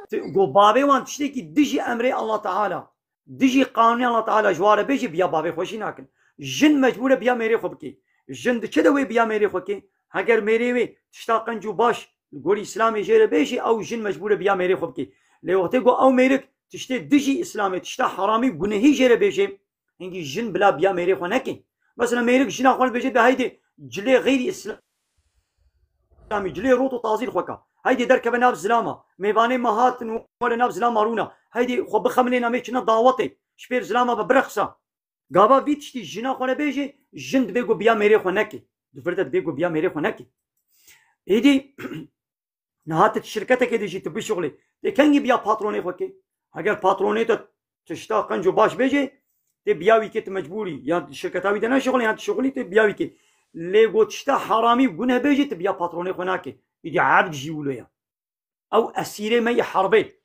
Ti-, ku bavê wan tiştekî dijî emrê Allah Teala, dijî qanûnê Allah Teala ji wan re bêjê, biya bavê xwe jî nakin. Jin mecbûr e biya mêrê xwe bikê. Jin di çi de wê biya mêrê xwe kê? Heger mêrê wê tişta qenc û baş li gorî Îslamê jê re bêjê, ew jin mecbûr e biya mêrê xwe bikê. Lê wextê ku ew mêrik tiştê dijî Îslamê, tişta heramî û gunehî jê re bêjê, hingî jin bila biya mêrê xwe nekê. Mesela mêrik jina xwe dibêje, de heydê cilê xeyrî Îslamî, cilê rot û tazî li xwe ka. Heydê derkeve nav zilama. Mêvanê me hatin û were nav zilama rûna. Heydê xwe bixemilêne, em ê çine dawetê. Ji pêr zilama ve bireqsa. Gava vî tiştî jina xwe re bêjê, jin dibê ku biya mêrê xwe nekê. Di vir de dibê ku biya mêrê xwe nekê. Êdî niha tu şirketekê de jî tu bişuxulê. Tê kengî biya patronê xwe kê? Heger patronê te tişta qenc û baş bêjê, tê biya wî kê, tu mecbûrî. Ya şirketa wî de neşuxulê, ya tu şuxulî, tê biya wî kê. Lê got tişta heramî û guneh bêjê, tu biya patronê xwe nakê. Êdî ebd jî wilo ye. Ew esîrê me yê herbê.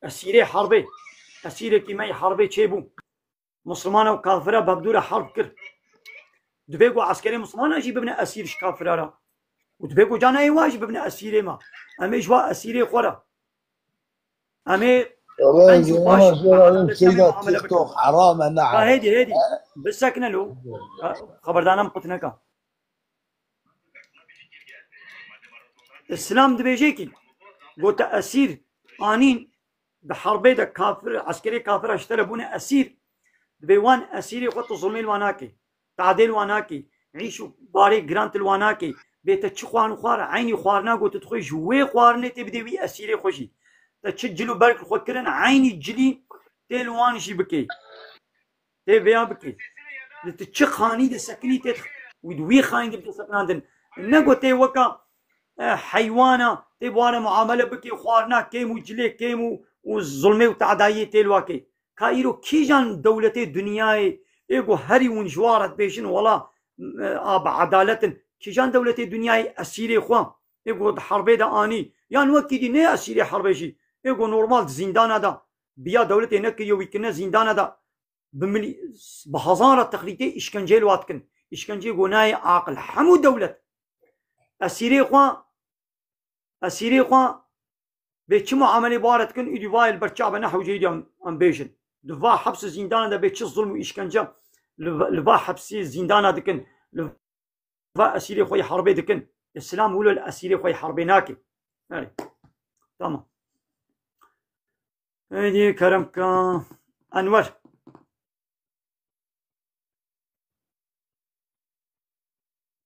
Esîrê herbê. Esîrekî me yê herbê çêbû. Mislimana û kafira bi hevdû re herb kir. Divê ku eskerê mislimana jî bibine esîr ji kafira re. Û divê ku cana ê wa jî bibine esîrê me. Em ê ji wa esîrê xwe re. Em ê Wala qenc û baş, zêna jêra edaletê me Seyda muamele bikin. TikTok heram e, ne Ha, heram. Hêdî, hêdî. Bisekine lo. Ha, xeberdana min qut neka. Îslam dibêje kî, gote esîr anîn di herbê de kafir, eskerê kafira ji te re bûne esîr, dibê wan esîrê xwe tu zulmê li wan nakê, tadê li wan nakê, îş û barê giran tu li wan nakê, bê te çi xwarin xwar, eynî xwarina ku tu dixwê ji wê xwarinê tê bidê wî esîrê xwe jî. Te çi cil û berg li xwe kirin, eynî cilî tê li wan jî bikê. Tê vêya bikê. Li tu çi xanî de sekinî tê wî di wî xanî de bide sekinandin. Ne ku tê weka, e, heywana, tê bi wan re muamele bikê, xwarina kêm û cilê kêm û, û zulmê û tadayiyê tê li wa kê. Ka îro kîjan dewletê dinyayê ê ku herî hûn ji wan re dibêjin, wela, e, a bi edalet in. Kîjan dewletê dinyayê esîrê xwe ê ku di herbê de anî, yan wekî dî ne esîrê herbê jî, ê ku normal di zîndana de, biya dewletê nekiriye wî kirine zîndana de, bi milî-, bi hezara texlîtê îşkenceyê li wa dikin. Îşkenceyê ku nayê aqil. Hemû dewlet esîrê xwe, esîrê xwe bê çi muamelê bi wa re dikin, îdî vayê li ber çav e, ne hewce îdî em, em bêjin. Di va heps û zîndana de bê çi zulm û îşkence li, li va hepsê zîndana dikin. Li va esîrê xwe yê herbê dikin. Îslam wilo li esîrê xwe yê herbê nake. Erê. Tamam. Hêdî kerem ka Enwer.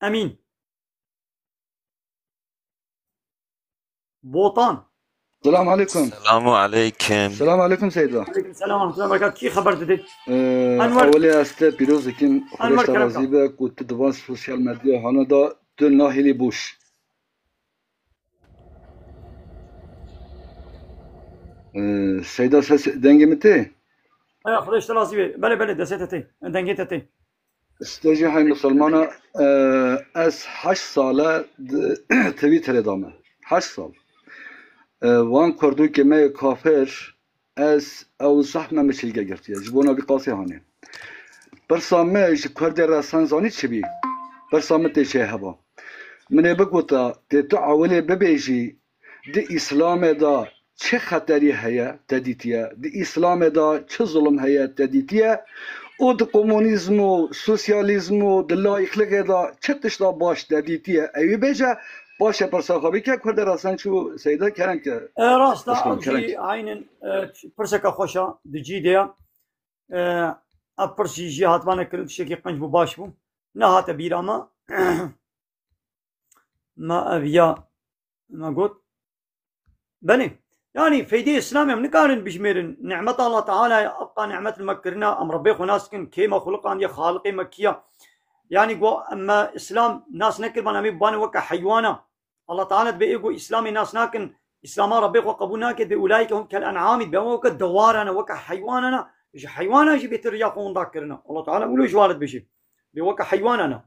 Emîn. Botan. Selam aleykum. Selamu aleykum. Selam aleykum Seyda. Aleykum selam ve rahmetullah ve berekat. Kî xeber dide? Ee, Enwer. Ewilê ez te pîroz dikim. Enwer Xwedê te kerem razî be ku tu di van sosyal medya hana da tu nahêlî boş. Ee, Seyda ses dengê min tê? Aya, Xwedê ji te razî be. Belê, belê, destê te tê. Dengê te tê. Stejî hey misilmana, e, ez heşt sal e di Twitterê de me. Heşt sal. E, wan kurdokê me yê kafir, ez ew zehf me min çilge girtiye. Ji bona vî qasê hanê. Pirsa me ji kurdê re sen zanî çi bî? Pirsa min tê çê heba. Min ê bigota, tê tu ewilê bibêjî, di Îslamê de çi xeterî heye, te dîtiye? Di Îslamê de çi zulm heye, te dîtiye? Û di komunîzm û sosyalîzm û di layîxlixê de çi tişta baş te dîtiye? Ewî bêje, paşê pirsa xwe bike, kurdê re sen çû Seyda kerem ke. E, rast e, Başkan, ev kerem jî ke. Aynen, e, pirseke xweş e, di cî de ye. E, ev pirs jî jê hatibane kirin, tiştekî qenc bû, baş bû. Nehate bîra me. Me ev ya, me got. Belê. Yanî feydê Îslamê em nikarin bijmêrin. Nîmeta Allah Teala ye, ebqa nîmet li me kirine, em Rebbê xwe nas dikin, kê me xuliqandiye, Xaliqê me kî ye? Yanî go em me Îslam nas nekiribana, em ê bibane weke heywana. Allah Teala dibê ê ku Îslamê nas nakin, Îslama Rebbê xwe qebûl nake, dibê ulaîke hum kel en'amî, dibê ew weke dewaran e, weke heywanan e, ji heywana jî bêtir riya xwe winda kirine. Allah Teala wilo ji wan re dibêje. Lê weke heywanan e.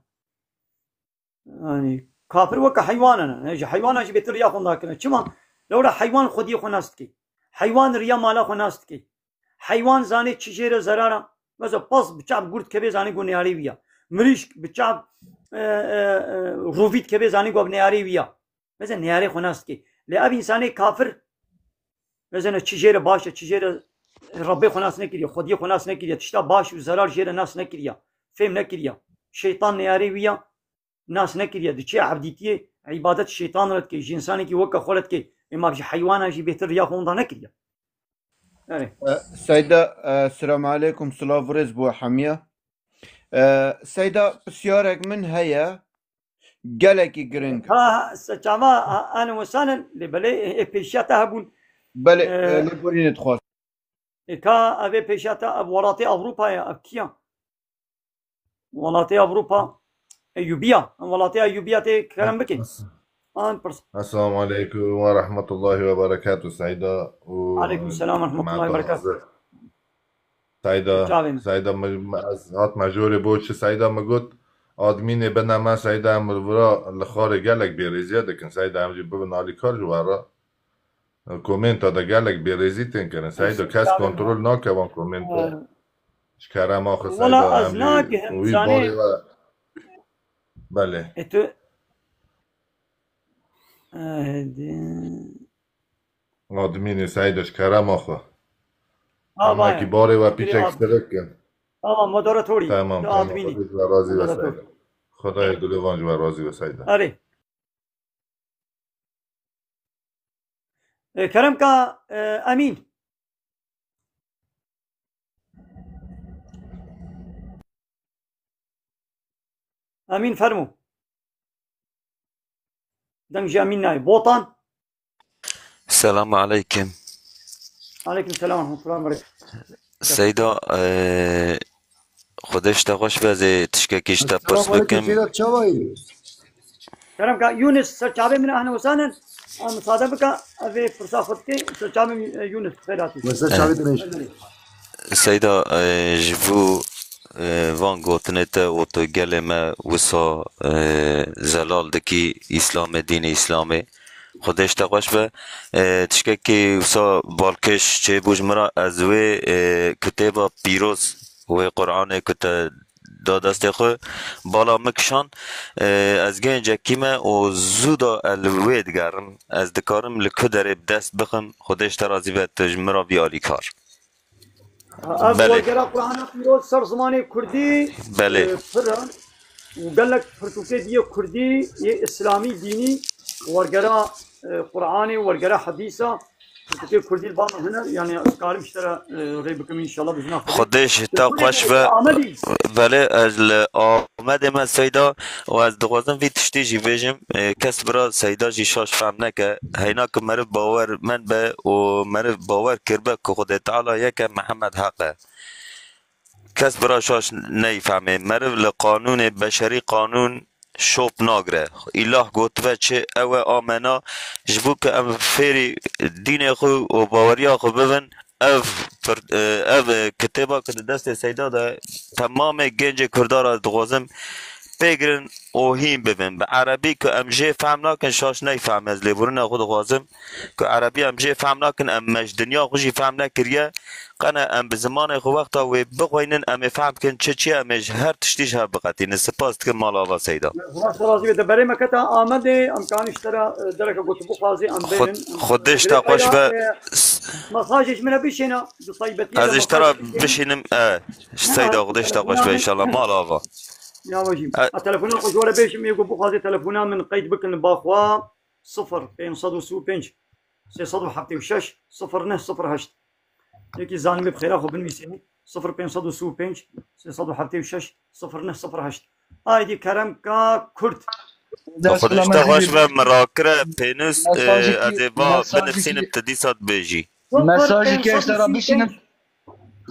Yanî kafir weke heywanan e. Ji heywanan jî bêtir riya xwe nakirin. Çima? Lewra heywan xwediyê xwe nas dike. Heywan riya mala xwe nas dike. Heywan zanê çi jê re zerar e. Mesela pas bi çav gurt keve zanê ku neyarê wî ya. Mirîşk bi çav, e, e, e, rûvî dikeve zanê ku neyarê wî ya. Mesela neyarê xwe nas dike. Lê ev însanê kafir, mesela çi jê re baş e, çi jê re Rebbê xwe nas nekiriye, xwediyê xwe nas nekiriye, tişta baş û zerar jê re nas nekiriye, fêm nekiriye. Şeytan neyarê wî ya, nas nekiriye. Diçe evdîtiyê îbadet şeytan re dike, ji însanekî weke xwe re dike. Ê ma ji heywana jî bêtir riya xwe winda nekiriye. Erê. E, Seyda, e, selamu aleykum, silav û rêz bo hemiya. E, Seyda, pisyarek min heye, gelekî giring. Ha, ha, se-, çava, ha, ene wesanen, lê belê, e, pêşiya te hebûn. Belê, e, e, lêborînê dixwast. E, ka, ev ê pêşiya te, ev welatê Ewropa ye, ev kiya? Welatê Ewropa, Eyûbiya. Em welatê Eyûbiya tê kerem bike. An pirs. Esselamu aleykum ve rahmetullahi ve berekatuh Seyda û Aleykum selam ve rahmetullahi ve berekatuh. Seyda, Çavên. Seyda, me, me, ez hat me jorê bo çi Seyda me got, admînê bine me Seyda em li vira li xarê gelek bêrêziye dikin. Seyda em jî bibin alîkar ji we re. Komenta de gelek bêrêzî tên kirin. Seyda, kes kontrol nake van komento. Ji kerema xwe Seyda, ez em jî nagihim, wî zanî. Barê we. Belê. E tu, e, di- Admînê Seyda, ji kerema xwe. Ha, Em wekî barê we pîçek sirik kin. Tamam, moderatorî. Tamam, tamam. Admînî. Xwedê ji we razî be Seyda. Xwedayê Gulevan ji we razî be Seyda. Erê. E, kerem ka, e, Emîn. Emîn fermo. Deng ji Emîn nayê. Botan. Selamu aleykum. Aleykum selam ve rahmetullah ve berekatuh. Seyda, e, Xwedê ji te xweş be, ez ê tiştekî ji te pirs bikim. Seyda, çawa yî? Kerem ka, Yunus, ser çavê min ehne wesanen, a, misade bika, ez ê pirsa xwe dikê, ser çavê min, e, Yunus, xêr hatî. Ser çavê te neşt. Seyda, e, ji bo, e, van gotinê te û tu gelê me wisa, e, zelal dikî Îslamê, dînê Îslamê. Xwedê ji te xweş be. E, tiştekî wisa balkêş çêbû ji min re, ez wê, e, kitêba pîroz, wê Qur'anê ku te da destê xwe, bala min kişand. E, ez gencekî me û zû da ez li wê digerim. Ez dikarim li ku derê bi dest bixim. Xwedê ji te razî be, tu ji min re bî alîkar. Ev Belê. Wergera Qur'ana Pîroz ser zimanê Kurdî, Belê. E, pir e û gelek pirtûkê dî yê Kurdî, yê Îslamî, dînî, wergera, e, Qur'anê, wergera Hedîsa, pirtûkê Kurdî li ba min hene, yanî ez karim ji te re, e, rê bikim înşallah bi zina Xwedê. Xwedê ji te xweş be. Amedî. Belê, ez li Amedê me Seyda û ez dixwazim vî tiştî jî bêjim. E, kes bira Seyda jî şaş fehm neke. Heyna ku meriv bawermend be û meriv bawer kiribe ku Xwedê Teala yek e, Mihemed Heq e. Kes bira şaş neyfehmê. Meriv li qanûnê, beşerî qanûn şop nagire. Îlah gotibe çi, ew e, amena. Ji bo ku em fêrî dînê xwe û baweriya xwe bibin, ev pir-, e, ev, e, kitêba ku di destê Seyda de, temamê gencê Kurda re dixwazim pê girin û hîn bibin. Bi erebî ku em jê fehm nakin, şaş neyfehme. Ez lêborîna xwe dixwazim ku erebî em jê fehm nakin, em me ji dinya xwe jî fehm nekiriye. Qene em bi zimanê xwe wexta wê bixweynin, em ê fehm bikin çi çi ye, em ê ji her tiştî ji hev biqetînin. Spas dikim, mala ava Seyda. Xwedê razî be. Berê me kete Amedê, em kanî ji te re, e, dereke ku tu bixwazî, em Xwe-, bênin. Xwedê ji te xweş be. E, mesajê ji min re bişêne, di taybetiyê Ez de ê ji te re mesaj bişêne. Bişînim, e, Seyda, Xwedê ji te xweş be, înşallah. Mala ava. Ya wajî. E, a telefona xwe ji we re bêjim, yê ku bixwazê telefona min qeyd bikin li ba xwe. Sifir pênc sed û sî û pênc, sê sed û heftê û şeş, sifir neh sifir heşt. Yekî zanîbê bi xêra xwe binivîsî. Sifir pênc sed û sî û pênc, sê sed û heftê û şeş, sifir neh sifir heşt. Aydî kerem ka Kurd. Xwedê ji te xweş be, min rakire pênûs, e, ez ê va binivîsînim, tu dîsa dibêjî. Mesajekî ji te re bişînim.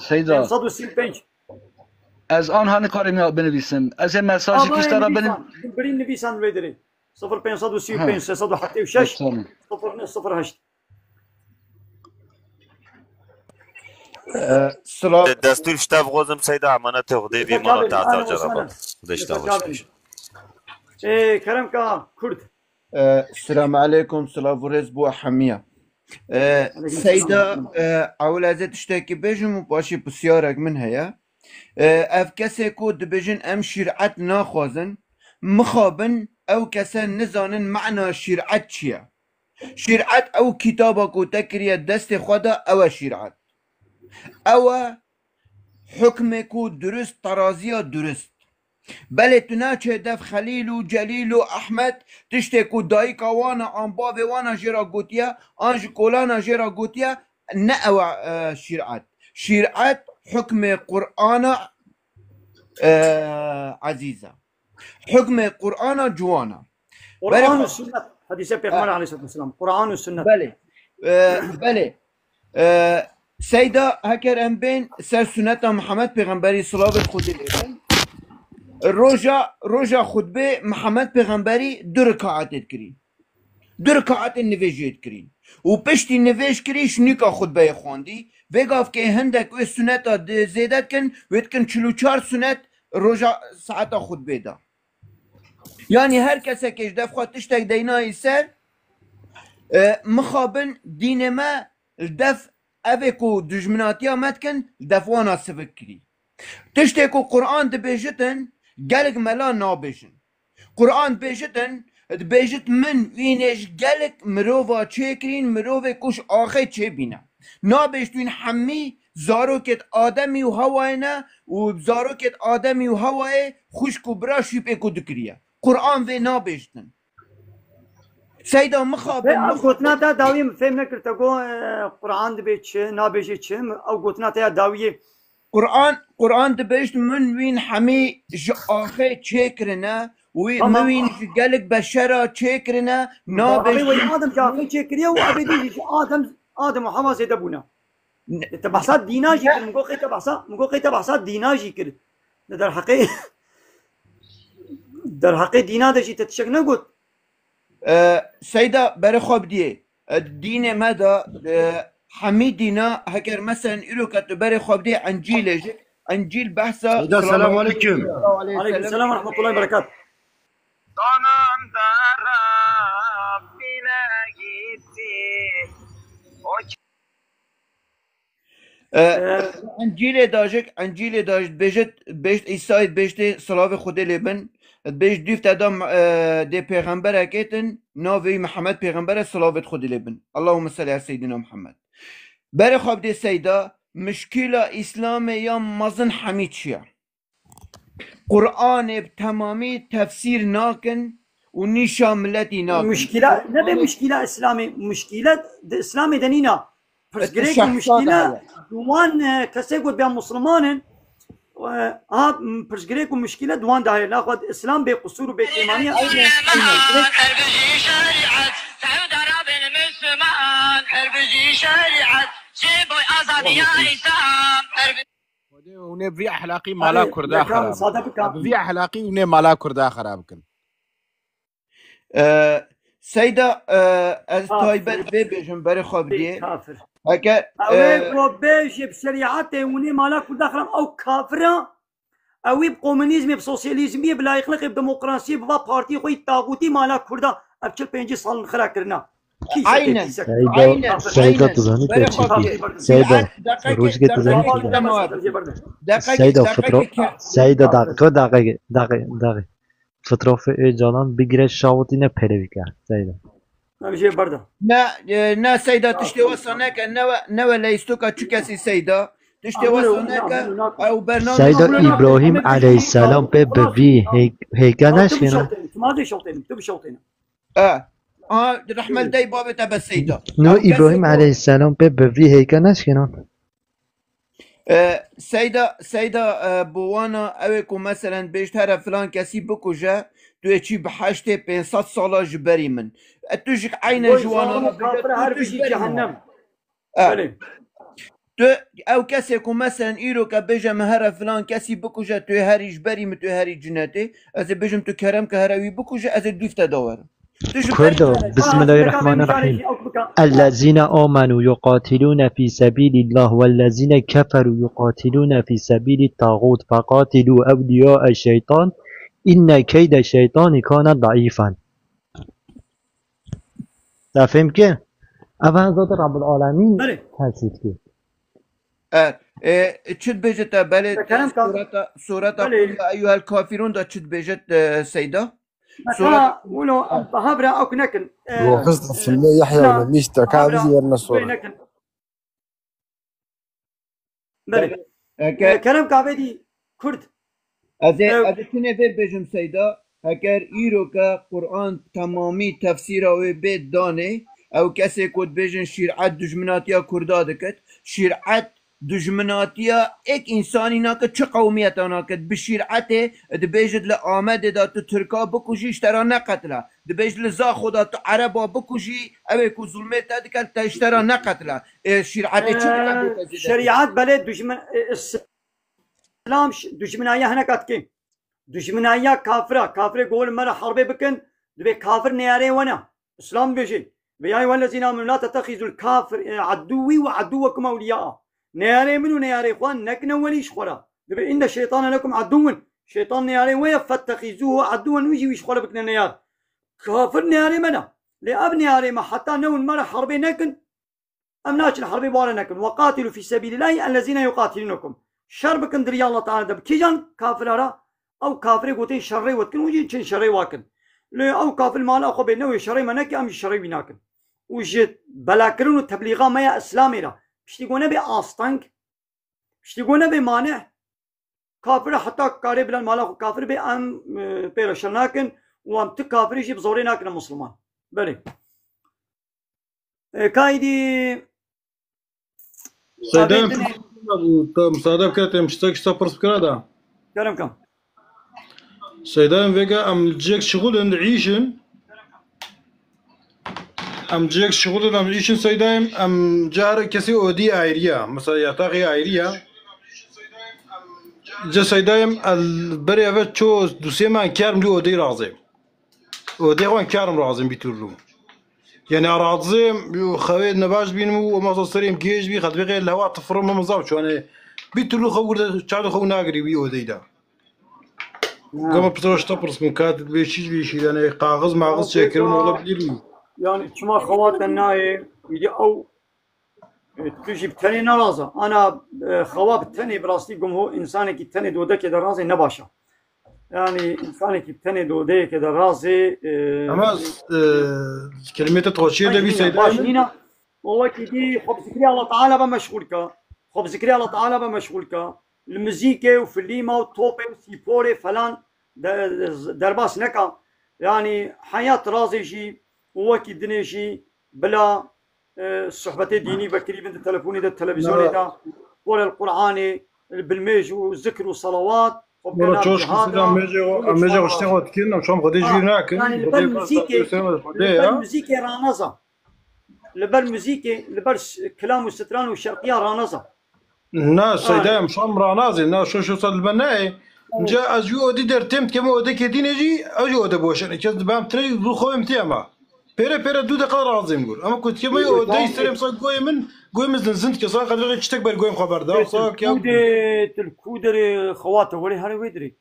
Seyda. Pênc sed û sî û pênc. Ez anha nikarim ya binivîsim. Ez ê mesajekî ji te re binim. Birî nivîsan wê dirê. Sifir pênc sed û sî û pênc, sê sed û heftê û şeş, sifir neh sifir heşt. Ee, Sılav. Destûr ji te bixwazim Seyda, emanetê Xwedê bî, mala te heta ceraba. Xwedê ji te xweş. Ee, Kerem ka Kurd. Ee, Selamu aleykum, silav û rêz bo hemiya. Ee, Seyda, e, ewil ez ê tiştekî bêjim û paşê pisyarek min heye. Ee, ev kesê ku dibêjin em şîret naxwazin, mixabin ew kese nizanin mana şîret çi ye. Şîret ew kitaba ku te kiriye destê xwe de, ew e şîret. Ew e hukmê ku durist, teraziya durist. Belê tu naçê dev Xelîl û Celîl û Ehmed, tiştê ku dayika wan a an bavê wan a jê re gotiye, an ji kolana jê re gotiye, ne ew e, e, şîret. Şîret hukmê Qur'ana, e, ezîz e. Hukmê Qur'ana ciwan e. Quran û sünnet. Hedîse Pêxember aleyhissalatu vesselam. Quran û sünnet. Belê. E, belê. E, Seyda, heker em bên ser sünneta Mihemed Pêxemberî, silavê Xwedê lê bin. Roja, roja xutbê Mihemed Pêxemberî du rikaetê dikirî. Du rikaetên nivêjê dikirîn. Û piştî nivêj kirî, ji nûka xutbeyê xwendî. Vê gavkê hindek wê suneta di zêde dikin, wê dikin çil û çar sunet roja saeta xutbê de. Yanî her kesekê ji def xwe tiştek deynayî ser, e, mixabin dînê me li def evê ku dijminatiya me dikin, li def wana sivik kirî. Tiştê ku Quran dibêjitin, gelek mela nabêjin. Quran dibêjitin, dibêjit min wînê ji gelek mirova çêkirîn, mirovê ku ji axê çêbîne. Nabêjt wîn hemî zarokêt Ademî û Hewayê ne û zarokêt Ademî û Hewayê xwişk û bira şîpê ku dikiriye. Quran vê nabêjtin. Seyda mixabin. Ew gotina te dawî min fêm nekir. Te got, e, Quran dibê çi, nabêjê çi? Ew gotina te ya dawiyê. Quran, Quran dibêjt min wîn hemî ji axê çêkirine, wî, tamam, min wîn ji gelek beşera çêkirine, nabêjt. Wî Adem ji axê çêkiriye û ebedî jî ji Adem, Adem û Hewa zêde bûne. Ne. Te behsa dîna jî kir, min got qey te behsa, min got qey te behsa dîna jî kir. Ne derheqê, derheqê dîna de jî te tiştek negot. E, Seyda, berê xwe bidiyê. E, dînê me de, e, hemî dîna, heger mesen îro ke tu berê xwe bidiyê Encîlê jî, Encîl behsa. Seyda, selamu aleykum. Aleykum selam ve rahmetullahi ve berekat. E, Encîlê dajik, Encîlê daj dibêjit, bêjt Îsayê dibêjtê, silavê Xwedê lê bin, dibêjt dûv te da, e, dê pêxemberekê tin, navê wî Mihemed pêxember e, silavê Xwedê lê bin. Allahümme salli ala seyyidina Muhammed. Berê xwe bidê Seyda, mişkîla Îslamê ya mezin hemî çi ye? Qur'anê bi temamî tefsîr nakin û nîşa miletî nakin. Muşkîla, ne bê muşkîla Îslamê, muşkîla di Îslamê de nîna. Pirsgirêk û muşkîla di wan, e, kesê ku bêya Musliman in, e, ha, pirsgirêk û muşkîla di wan de heye. Naxwe Îslam bê qusûr û bêkêmaniya. Aynen, aynen. Her bijî şerîet, Seyda bin Müslüman, her bijî şerîet, ji boy azadiya Îslam, her bi- Xwedê hûn ê bi vî ehlaqî mala Kurda xerab bikin. Bi vî ehlaqî hûn ê mala Kurda xerab bikin. E, Seyda, e, ez taybet vê bêjim, berê xwe bidiyê. Kafir. Heke, ew ê, e, ku bêjê bi şerîetê hûn ê mala Kurda xerab, ew kafir e. Ew ê bi komünîzmê, bi sosyalîzmê, bi layîqlixê, bi demokrasiyê, bi va partiyê xwe yî taxûtî mala Kurda ev çil pêncî sal xira kirina. Aynen. Seyda, aynen, Seyda, aynen. Tu zanî te çi dî? Seyda, rojgê tu zanî çi dî? Seyda, fitro-, Seyda, da-, tu daqe, daqe, daqe. Fitrofê Ocalan bigire şawitîne perê bike. Seyda. Em jê berda. Ne, e, ne Seyda, tiştê wesa neke, ne we, ne we leystoka çi kesî Seyda. Tiştê wesa neke, ew bername Seyda, Îbrahîm aleyhisselam pê bi vî hey-, heyke neşkêna. Tu bişewtêne, tu bişewtêne. E, aha, rehmet dey bavê te be Seyda. No, Îbrahîm aleyhisselam pê bi vî heyke neşkênan. E, Seyda, Seyda, e, bi wana ew ê ku meselen bêjt here filan kesî bikuje, tu yê çî bi heştê pênc sed sala ji berî min. E, tu jî eynen ji wana re bêje, tu ji berî min. E. Tu ew kesê ku meselen îro ke bêje min here filan kesî bikuje, tu yê herî ji berî min, tu yê herî cinetê, ez ê bêjim tu kerem ke here wî bikuje, ez ê dûv te da werim. Kurdo, bismillahirrahmanirrahim. الذين آمنوا يقاتلون في سبيل الله والذين كفروا يقاتلون في سبيل الطاغوت فقاتلوا أولياء الشيطان إن كيد الشيطان كان ضعيفا. Te fêm kir? Ev her zat Rabbul Alemîn Belê. Her şey dikir. E, e, çi dibêjit te? Belê, Kerem kan. Sureta, sureta Belê. Kul ya eyyuhel kafirun da çi dibêjit, e, Seyda? Mesela, Sureta wilo em baha bira ew nekin. E, Ro xist e, filmê Yahya na, wilo lîsta, ka baha bira vizî yerine ew sora. Nekin. Belê. Eke E, Kerem Kavêdî Kurd. Ez ê, Ew ez ê çinê vê bêjim Seyda. Heger îro ke Quran temamî tefsîra wê bê danê, ew kesê ku dibêjin şîret dijminatiya Kurda dikit, şîret dijminatiya êk însanî nakit, çi qewmiyeta nakit. Bi şîretê dibêjit li Amedê de tu Tirka bikujî, ji te re neqetila. Dibêjit li Zaxo de tu Ereba bikujî, ew ê ku zulmê te dike, te ji te re neqetila. Ê, şîretê çi dike bê te zêde? Şerîet belê dijmin, e, Îslam ş-, dijminaye hineka dike. Dijminaye kafira, kafirê ku li me re herbê bikin, dibê kafir neyarê we ne. Îslam dibêje, ve ya eyyuhellezîne amenu la tettexizul kafir, e, aduwî ve aduwekum ewliyaa. Neyarê min û neyarê xwe nekine welî ji xwe re. Dibê inne şeytane lekum aduwun. Şeytan neyarê we ye, fettexizuhu aduwen, wî jî wî ji xwe re bikine neyar. Kafir neyarê me ne. Lê ev neyarê me heta newin me re herbê nekin, em naçin herbê bare nekin. Ve qatilu fî sebîlillahî ellezîne yuqatilunekum. Şer bikin di riya Allah Teala de bi kîjan kafira re? Ew kafirê gotên şerê we dikin, hûn jî çin şerê wa kin. Lê ew kafir mala xwe bê newê şerê me neke, em jî şerê wî nakin. Û ji belakirin û teblîxa me ya Îslamê re piştî ku nebê asteng, piştî ku nebê maneh, kafir heta karê bila mala xwe kafir bê, em, e, pê re şer nakin û em tu kafirî jî bi zorê nakine Misliman. Belê. E, kaydî Seyda, em Abê dinê. Te misade bike, te em ştek şta pirs bikira da. Kerem kam. Seyda, em vêga em cihek şixulin, di îşin. Em cihek şixulin, em îşin Seyda, em, em cihar kesî odî ayrî ya. Mesela yataxê ayrî ya. Cih Seyda, em el berê eve ço dusê me kerm li odî razê. Odê xwe em kerm razim bir türlü. Yani razim, xewê nebaş bînim û masa serê em gêj bî, xedbê xê lewa tifrim, em zav çû, yani bir türlü xew gurde, çavê xew nagirî wî odeyî de. Ha. Gama pitroş te pirs kim, ka tu dibê çi dibê şîr, yani kaxiz maxiz çêkirin olabilir mi? Yani çima xewa te nayê, îdî ew, e, tu jî bi tenê neraza. Ana, e, xewa bi tenê bi rastî gum ho, insanekî tenê dodekê de razê ne baş e. Yani insanekî bi tenê dodeyekê de razê, e, Ama, e, kelimê te toçiyê de bî Seyda. Baş nîne. O wekî dî xwe bi zikrê Allah Teala be meşxûl ke. Xwe bi zikrê Allah Teala be meşxûl ke. Li muzîkê û filîma û topê û sîporê falan de-, derbas neka. Yani heyat razê jî û wekî dinê jî bila, e, sohbetê dînî vekirî bin di telefonê de, televîzyonê de, qol el Qur'anê, bilmêj û zikr û salawat, xwe Wala bikena çoş jihad kisidan a, mêjê xwe, û mêjê xwe çiçek ştê xwe dikin, ew çam xwedê jî Ha, nakin. Yani li ber muzîkê, li ber muzîkê raneza. Li ber muzîkê, li ber s-, kilam û stran û şerqiya raneza. Na, Seyda, em şam ranazê, na, şo, şo sal li me nayê. Inca ez jî odî dertêm dikeme odekê dînê jî, ew jî ode boşene. Kes dibam tine, bu xwe em tiyema. Pêre pêre du deqa razêm gur. Ama ku dikeme odeyî serê mesela goyê min, goyê min zin, zin dike. Sa qedrê çitek ber goyê min xwe berda. Sa ki Kudê, til kuderê xewate, were here wê dirê.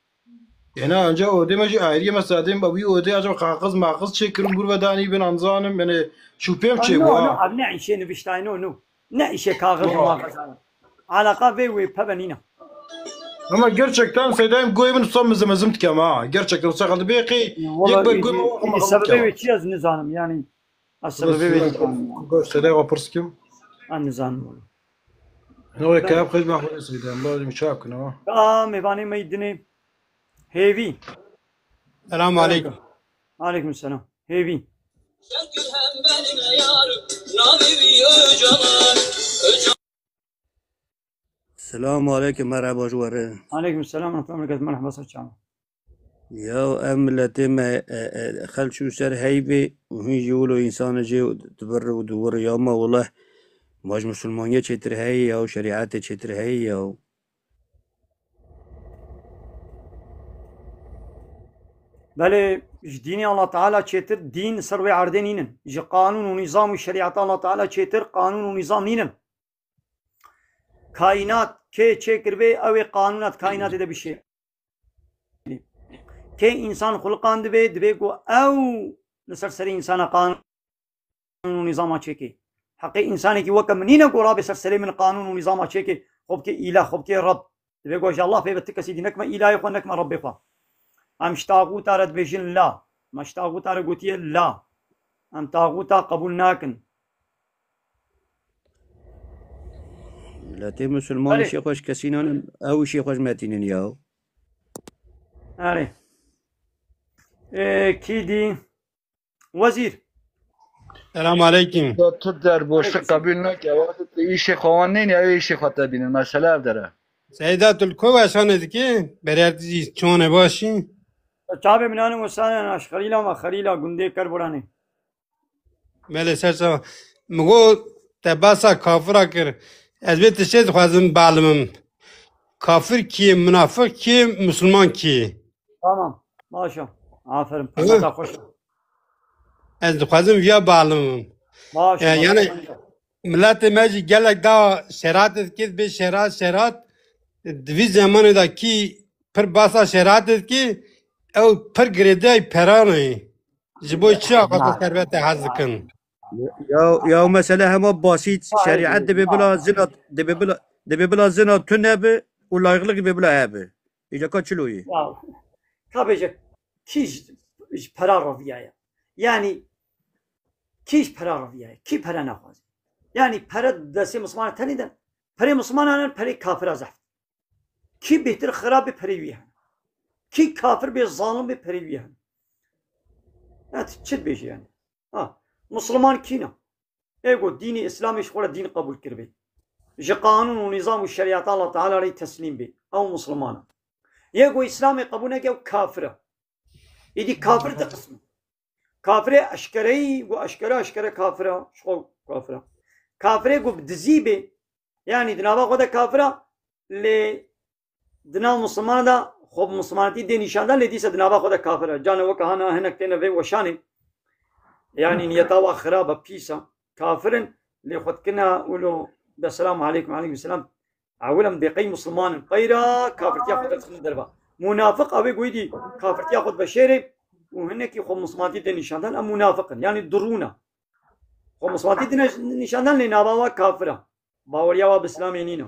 Ena, anca odê me jî ayrî ye, mesela dêm wî odê acaba kaxiz maxiz çêkirin, gur ve danî bin, anzanim, yani şu pêm çê No, no, ev ne îşê niviştayê, no, no. Ne îşê kaxiz û maxiz. Alaqa vê wê peve nîne. Ama gerçekten Seydayım goyê min wisa mizim mizim dikem ha. Gerçekten wisa xeldi bêqî yek ber goyê min wisa mizim dikem. Sebebê wê çi ez nizanim yani. Ez sebebê wê nizanim. Seydayê xwe pirs kim. Ez nizanim. Ne wê kayab xwêj ben xwêj Seydayım. Lazim çap kin ama. Ka mêvanê me dinê. Hêvî. Selamun aleykum. Aleykum selam. Hêvî. Selamun aleykum, merhaba ji we re. Aleykum selam, rahmetullah, merhaba, ser çavan. Ya ev miletê me, e, e, xelk çû ser heyvê û hûn jî wilo însanê jê dibir û diwir ya me, wele ma ji misilmaniyê çêtir heye ya, şerîetê çêtir heye ya. Belê, Ji dînê Allah Teala çêtir dîn ser wê erdê nînin. Ji qanûn û nîzam û şerîeta Allah Teala çêtir qanûn û nîzam nînin. Kaînat kê çêkiribê, ew ê qanûna di kaînatê de bişêrî. Kê însan xuliqandibe, divê ku ew li ser serê însana qanûn û nîzama çêkê. Heqê însanekî weke min nîne ku rabe ser serê min qanûn û nîzama çêkê, xwe bike îlah, xwe bike Reb. Divê ku ji Allah pê be ti kesî dî nekme îlahê xwe, nekme Rebbê xwe. Em ji taxûta re dibêjin la. Me ji taxûta re gotiye la. Em taxûta qebûl nakin. Miletê Musulman Erê. Îşê xwe ji kesî nanin, ew îşê xwe ji me tînin ya. Erê. Ê, kî dî? Wezîr. Selam aleyküm. Ya tu derboşi Aleyküm selam. Qebûl nake. Wextê tu îşê xwe wan nênî, ew ê îşê xwe te bînin. Mesele ev dere. Seyda, tu li ku weşanê dikî? Bererdî çonê başî? Çavê min anî weşanê naş Xelîla me, Xelîla gundê Kerboranê. Belê, ser çava. Min got, te basa kafira kir. Ez vê tiştê dixwazim bialimim. Kafir kî ye, munafiq kî ye, musulman kî ye? Tamam. Baş e. Aferin. Hı? Qimeta xweş e. Ez dixwazim viya bialimim. Baş e, E, baş e. Yani, miletê me jî gelek da şerat dikê, bê şerat, şerat. Di vî zemanê de kî pir basa şerat dikê, ew pir girêdayî peran e. Ji bo çi axafta servete hez dikin? Ya, ya mesele hema basît, şerîet dibê bila zina, dibê bila, dibê bila zina tune bi û layıklık dibê bila hebe. Îca ka çilo yê? Ya, ka bêje, kî ji, ji pera reviyaye? Yani, kî ji pera reviyaye? Kî pere naxwaze? Yani, pere destê Misliman tenê de, perê Mislimanan, perê kafira zehf. Kî bêhtir xirab bê perê wî hene? Kî kafir bê zalim bê perê wî hene? Ya tu çi dibêjî yani? Ha, Musliman kî ne? Ê ku dînê Îslamê ji xwe re dîn qebûl kiribê. Ji qanûn û nîzam û şerîeta Allah Teala re teslîm bê. Ew Musliman e. Yê ku Îslamê qebûl neke ew kafir e. Êdî kafir di qism e. Kafirê eşkereyî, ku eşkere eşkere kafir e, ji xwe kafir e. Kafirê ku bi dizî bê, yanî di nava xwe de kafir e, lê di nav Misliman de xwe bi Mislimanetî dê nîşan dan, lê dîsa di nava xwe de kafir e. Canê weke hana hinek têne vê weşanê. Yanî niyeta wa xirab e, pîs e. Kafir in, lê xwe dikine wilo be selamu aleykum, aleykum selam. Ewil em dê qey Misliman in. Qeyra kafirtiya xwe dixin derve. Munafiq ew ê ku êdî kafirtiya xwe diveşêrê û hinekî xwe Mislimanetî dê nîşan dan, em munafiq in. Yanî dirûn e. Xwe Mislimanetî dine nîşan dan lê nava wa kafir e. Baweriya wa bi Îslamê nîne.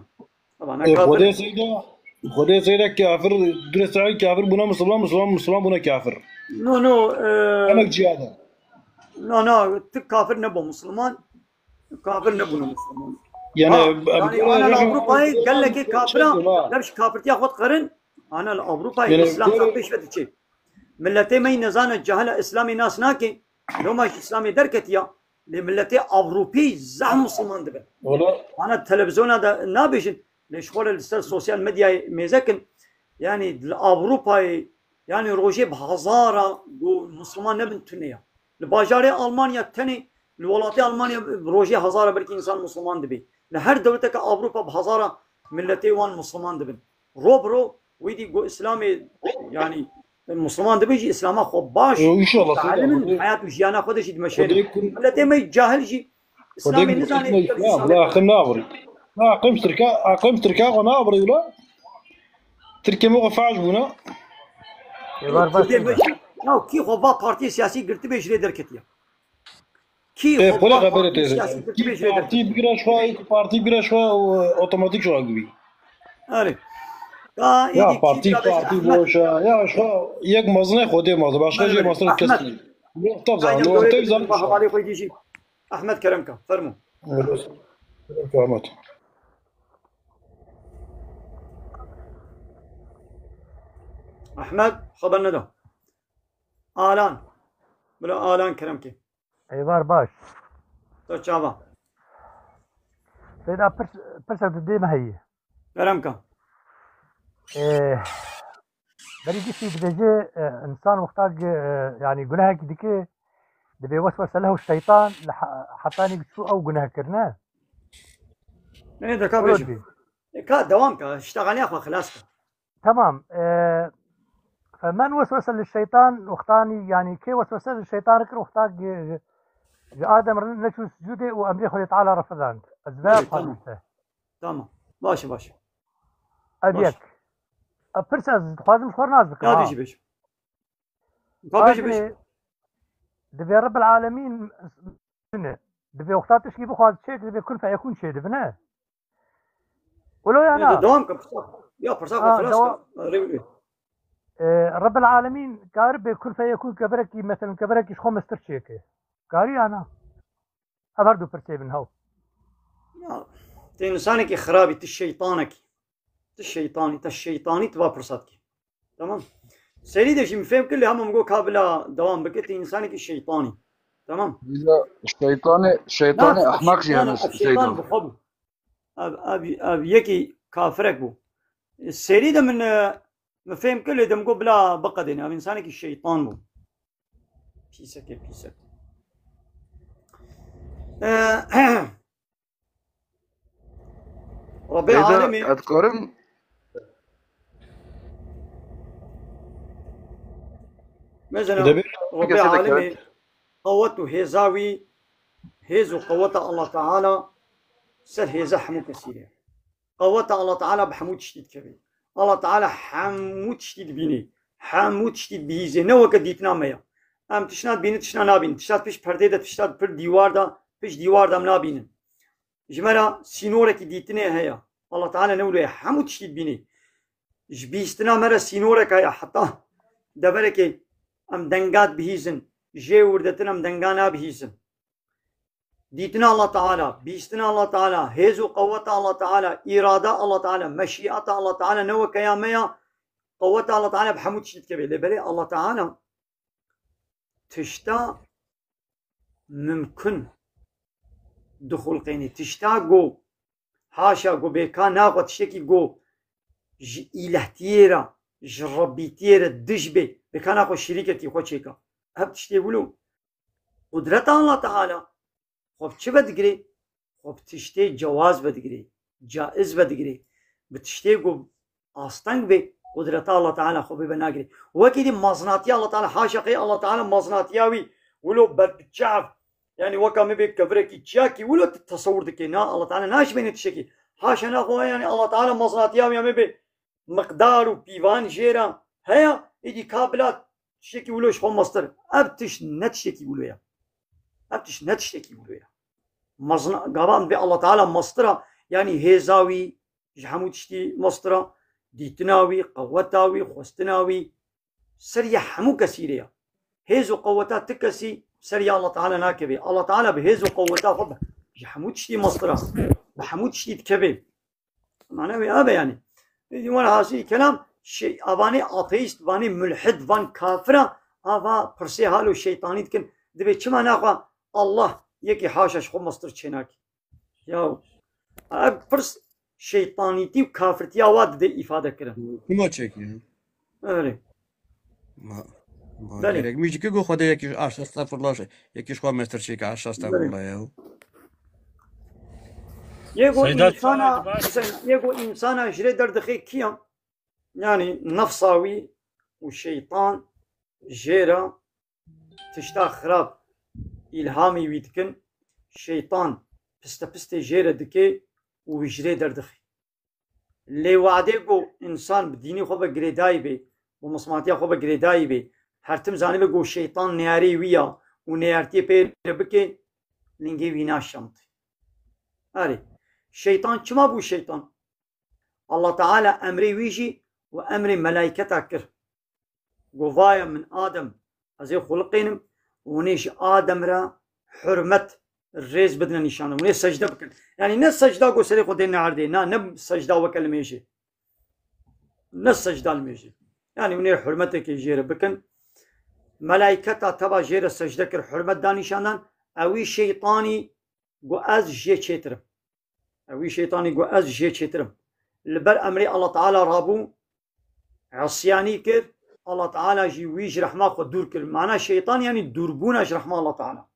Eva ne Ê, kafir Xwedê e. Seyda, Xwedê Seyda kafir, dirê sahil kafir bûne Misliman, Misliman, Misliman bûne kafir. No, no, e, Emek cihad e. No, no, tu kafir nebû Misliman. Kafir nebûne Misliman. Yani, Ha, em, yani, em, ana li em, Ewropayê em, gelekê em, kafira, em, em, dev ji kafirtiya xwe diqerin, ana li Ewropayê Yani, Îslam böyle zaf pêş ve diçe. Miletê me yî nezane, cahil e, Îslamê nas nake, loma ji Îslamê derketiya, lê miletê Ewropî zaf Misliman dibin. Wala Ana televizyona de nabêjin, lê ji xwe re li ser sosyal medyayê mêze kin, yani li Ewropayê, yani rojê bi hezara ku Misliman nebin tune ya. Li bajarê Almanya tenê, li welatê Almanya bi rojê hezara belkî însan Misliman dibê. Li her dewleteke Ewropa bi hezara miletê wan Misliman dibin. Ro bi ro, wî dî ku Îslamê, yanî Misliman dibin jî Îslama xwe baş, Yo, înşallah, mutalim in, Seyda, heyat û jiyana xwe de jî dimeşênin. Xwedê kun-, Miletê me cahil jî Xwedê Îslamê nizane, kun-, gel ya, Îslamê wala aqim nabirî. Na, aqim Tirka, aqim Tirka xwe nabirî wala. Tirkê me xwe faş bûne. Ê, var, var, Tirkê me, ya kî xwe va partiyê siyasî girtibê jê derketiye. Kî Ê, xwe xwedê va xeberê partiyê tê. Siyasî girtibê jê derketiye. Kî partî bigire ji xwe, kî partî bigire ji xwe, e, otomatik ji xwe gibî. Erê. Ya, Ya, êdî partî, kî partî Ahmet boş e. Ya, ji xwe yek mezin e, Xwedê mezin. Başka Belê, jê belê. Mezin kes Ahmet. Tevzan, Aynen, lo, doğru. Tevzan. Hevalê xwe dî jî. Ahmet kerem ka, fermo. Ahmet. Ahmet, xeber neda. Alan. Bila Alan kerem ke. Êvar baş. To çava. Seyda pirs, pirsa tu dê me heyî. Kerem ka. Ê, berî giştî dibêje, e, însan wexta ge-, e, yanî gunehekî dike, dibê weswese leh û şeytan li he-, hetanî çû ew guneh kirine. Nê, de ka Wilo bêje. dibê. E, ka dewam ka, iştexaniya xwe xilas ka. Tamam, e, Femen weswese li şeytan wextanî, yanî kê weswese li şeytan kir wexta ji Adem re neçû sicûdê û emrê Xwedê Teala re fidand. Ez vê Belê, tamam. Tamam. Baş e, baş e. Ev Baş. yek. Ev pirs ez dixwazim ji xwe nas bikim, Ya ha. dî jî bêj. Ka bêj, bêj. Divê Rebbil Alemîn ne. Divê wexta tişkî bixwaz çêk, divê kun feyekûn çê dibine. Wilo ya Ne, na? de-, devam ke, pirsa. Ya, pirsa Ha, xwe xilas dewa-, ke. Rê, rê. E, Rebbil Alemîn kar bê kun feyekûn kevirekî, mesela kevirekî ji xwe mestir çêke. Karî ya na? Ev her du pirsê bin hew. Ya, te însanekî xirabî, tu şeytanekî. Tu şeytanî, te şeytanî, tu va pirsa dikî. Tamam. Serî de jî min fêm kir, lê hema min got ka bila dewam bike, tu însanekî şeytanî. Tamam. Bila şeytanê, şeytanê Na, ehmeq jî na, hene na, ev şeytan Seydo. bi xwe bû. Ev, ev, ev yekî kafirek bû. Serî de min, e, min fêm kir, lê de min got bila biqedêne. Ev însanekî şeytan bû. Pîsekê pîsek. E, Rebê Seydo, Alemê ez dikarim Mesela, Debê Rebê kesê de Alemê ket. qewet û hêza wî, hêz û qeweta Allah Teala ser hêza hemû kesî re. Qeweta Allah Teala bi hemû tiştî dikeve. Allah Teala hemû tiştî dibîne. Hemû tiştî dibihîze. Ne weke dîtina me ya. Em tiştna dibînin, tiştna nabînin. Tişta pişt perdê de, tişta pir dîwar de, pişt dîwar de em nabînin. Ji me re sînorekî dîtinê heye. Allah Teala ne wilo ye. Hemû tiştî dibîne. Ji bihîstina me re sînorek heye. Heta deverekê em denga dibihîzin. Jê wirdetir em denga nabihîzin. Dîtina Allah Teala, bîstina Allah Teala, hêz û qeweta Allah Teala, îrada Allah Teala, meşîeta Allah Teala ne weke ya me ya, qeweta Allah Teala bi hemû tiştî dikeve. Lê belê Allah Teala tişta mimkun dixulqênî. Tişta go, haşa go bêka naxwe tiştekî go ji îlehtiyê re, ji Rebbîtiyê re dij bê, bêka naxwe şirîkekî xwe çêka. Ev tiştê wilo. Qudreta Allah Teala xwe bi çi vedigirê? Xwe bi tiştê cewaz vedigirê, caiz vedigirê. Bi tiştê ku asteng bê, qudreta Allah Teala xwe bê venagirê. Wekî dî maznatiya Allah Teala, haşa qey Allah Teala maznatiya wî wilo ber bi çav, yani weka me bê kevirekî çiyakî wilo tu tesewur dikê. Na, Allah Teala naşibêne tiştekî. Haşa naxwe, yani Allah Teala maznatiya wî ya me bê miqdar û pîvan jê re heye, êdî ka bila tiştekî wilo ji xwe mestir. Ev tişt ne tiştekî wilo ye. Ev tişt ne tiştekî wilo ye. Mezna, gava em vê Allah Teala mestir a, yanî hêza wî ji hemû tiştî mestir a, dîtina wî, qeweta wî, xwestina wî, ser ya hemû kesî re ye. Hêz û qeweta ti kesî ser ya Allah Teala nakeve. Allah Teala bi hêz û qeweta xwe bi, ji hemû tiştî mestir a, bi hemû tiştî dikeve. Mane wê ave yani. Êdî were hasilî kelam, şey, avanê ateîst, vanê mulhid, van kafira, ava pirsê halo şeytanî dikin. Divê çima naxwe Allah yekî haşa ji xwe mestir çênakî. Ya, ev pirs şeytanîtî û kafirtiya wa dide îfade kirin. Çima çêkî? Erê. Ma, ma Belê. gerek. Mîjikî go Xwedê yekî aşa estağfurullah, yekî ji xwe mestir çêke aşa estağfurullah ya. Yê go Seyda insana, çağırdı, yê go insana ji rê derdixê kiya? Yani nefsa wî û şeytan jê re tişta xirab îlhamî wî dikin, şeytan piste pistê jê re dike û wî ji rê derdixê. Lê wadê ku însan bi dînî xwe ve girêdayî bê, bi mismatiya xwe ve girêdayî bê, her tim zanibe ku şeytan neyarê wî ya û neyartiyê pê re bike, lingê wî naşemtê. Erê, şeytan çima bû şeytan? Allah Teala emrê wî jî û emrê melayketa kir. Got, vaya min Adem, ez ê xuliqênim, hûnê ji Adem re hurmet, rêz bidine nîşan, hûnê secde bikin. Yani ne secda ku serê xwe dêne erdê, na, ne secda weke limêjê. Ne secda limêjê. Yani hûnê hurmetekê jê re bikin. Melayketa teva jê re secde kir, hurmet da nîşan dan, ewî şeytanî got, ez jê çêtir im. Ewî şeytanî got, ez jê çêtir im. Li ber emrê Allah Teala rabû, isyanî kir, Allah Teala jî wî ji rehma xwe dûr kir. Mana şeytan yani dûrbûna ji rehma Allah Teala.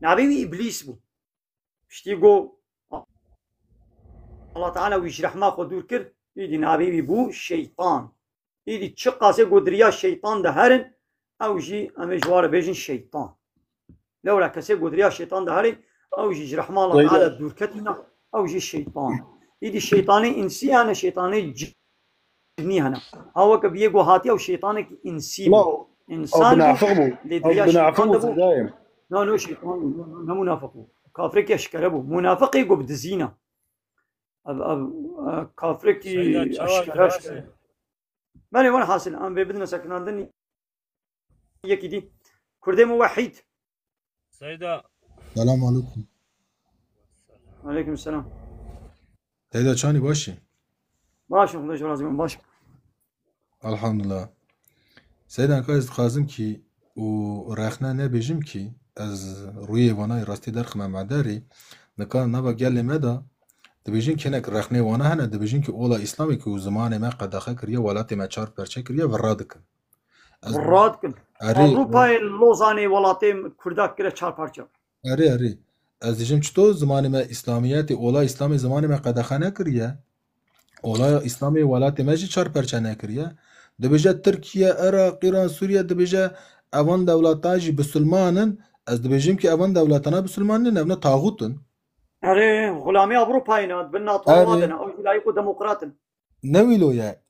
Navê wî Îblîs bû. Piştî got, Allah Teala wî ji rehma xwe dûr kir, îdî navê wî bû şeytan. Îdî çiqasê godiriya şeytan de herin, ew jî em ê ji wan re bêjin şeytan. Lewra kesê godiriya şeytan de herê, ew jî ji rehma Allah Teala dûr ketîna, ew jî şeytan. Îdî şeytanê însî hene, şeytanê cinî hene. Ha weke bi yê ku hatiye ew şeytanekî însî bû. Ew, ew binafiq bû. Lê ew diriya binafiq şeytan bû, de bû. Xwedayê. Na, no, şeytan bû, no, no, ne munafiq bû. Kafirek eşkere bû. Munafiqê ku bi dizîna. Ev, ev, e, kafirek Seyda, çawa eşkere, girase? Eşkere. Belê, welhasil, em vê bidine sekinandin yekî dî. Kurdê min Wehîd. Seyda. Selam aleyküm. Aleyküm selam. Seyda, çanî başî? Baş, Xwedê ji razî bin, baş. Elhamdulillah. Seyda, ka ez dixwazim kî û rexne nebêjim kî ez rûyê vanayê rastî derxime medarî. Nika nava gelê me de dibêjin kênek rexnê wana hene, dibêjin kî ola Îslamê kî û zimanê me qedexe kiriye, welatê me çar perçe kiriye, vira dikin. Ez Radikin. Erê, Avrupayê Lozanê welatê Kurda kire çar parça. Erê, erê. Ez dijim çito zimanê me Îslamiyetê, ola Îslamê zimanê me qedexe nekiriye. Ola Îslamê welatê me jî çar perçe nekiriye. Dibêje Tirkiye, Iraq, Îran, Sûriye, dibêje evan dewleta jî bisilman in. Ez dibêjim ki evan dewletana bisilman nin, evna taxût in. Erê, xulamê Avrupayê ne, bin NATO Erê. Wadene, ew jî layîq û demokrat in. Ne wîlo ye.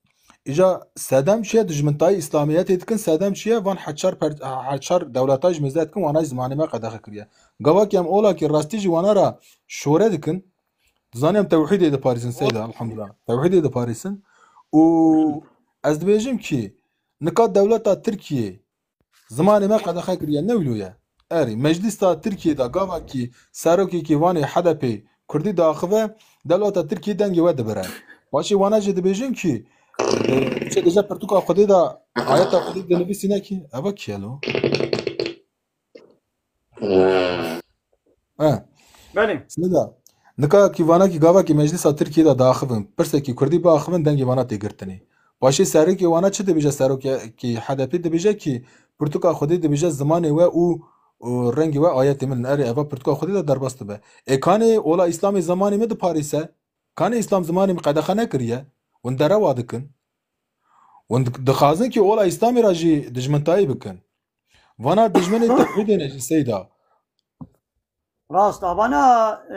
Îja sedem çi ye, dijmintayî Îslamiyetê dikin, sedem çi ye, van heçar per-, heçar dewleta ji mêze dikin, wana zimanê me qedexe kiriye. Gava ki em ola ki rastî jî wana ra şore dikin, dizanî em tewhîdê diparêzin, Seyda, elhamdulillah. Tewhîdê diparêzin. Û ez dibêjim ki nika dewleta Tirkiyê zimanê me qedexe kiriye, ne wilo ye. Erê, meclîsa Tirkiyê de gava ki serokekî vanê H D P Kurdî diaxive, dewleta Tirkiyê dengê we dibire. Paşê wana jî dibêjin ki, e, çi dije pirtûka Xwedê de ayeta Xwedê dinivîsîne ki, eva kî ye lo? He. Belê. Seyda, nika ki vana ki gava ki meclîsa Tirkiyê de diaxivin, pirsekî Kurdî biaxivin, dengê vana tê girtinê. Paşê serokê wana çi dibêje, serokekî H D P dibêje ki, pirtûka Xwedê dibêje zimanê we û, û rengê we ayetê min in. Erê, eva pirtûka Xwedê de derbas dibe. Ê kanê ola Îslamê zimanê me diparêse? Kanê Îslam zimanê min qedexe nekiriye? Hûn derewa dikin. Hûn di-, dixwazin ki ola Îslamê re jî dijmintayî bikin. Vana dijminê tewhîdê ne jî Seyda. Rast, avana, e,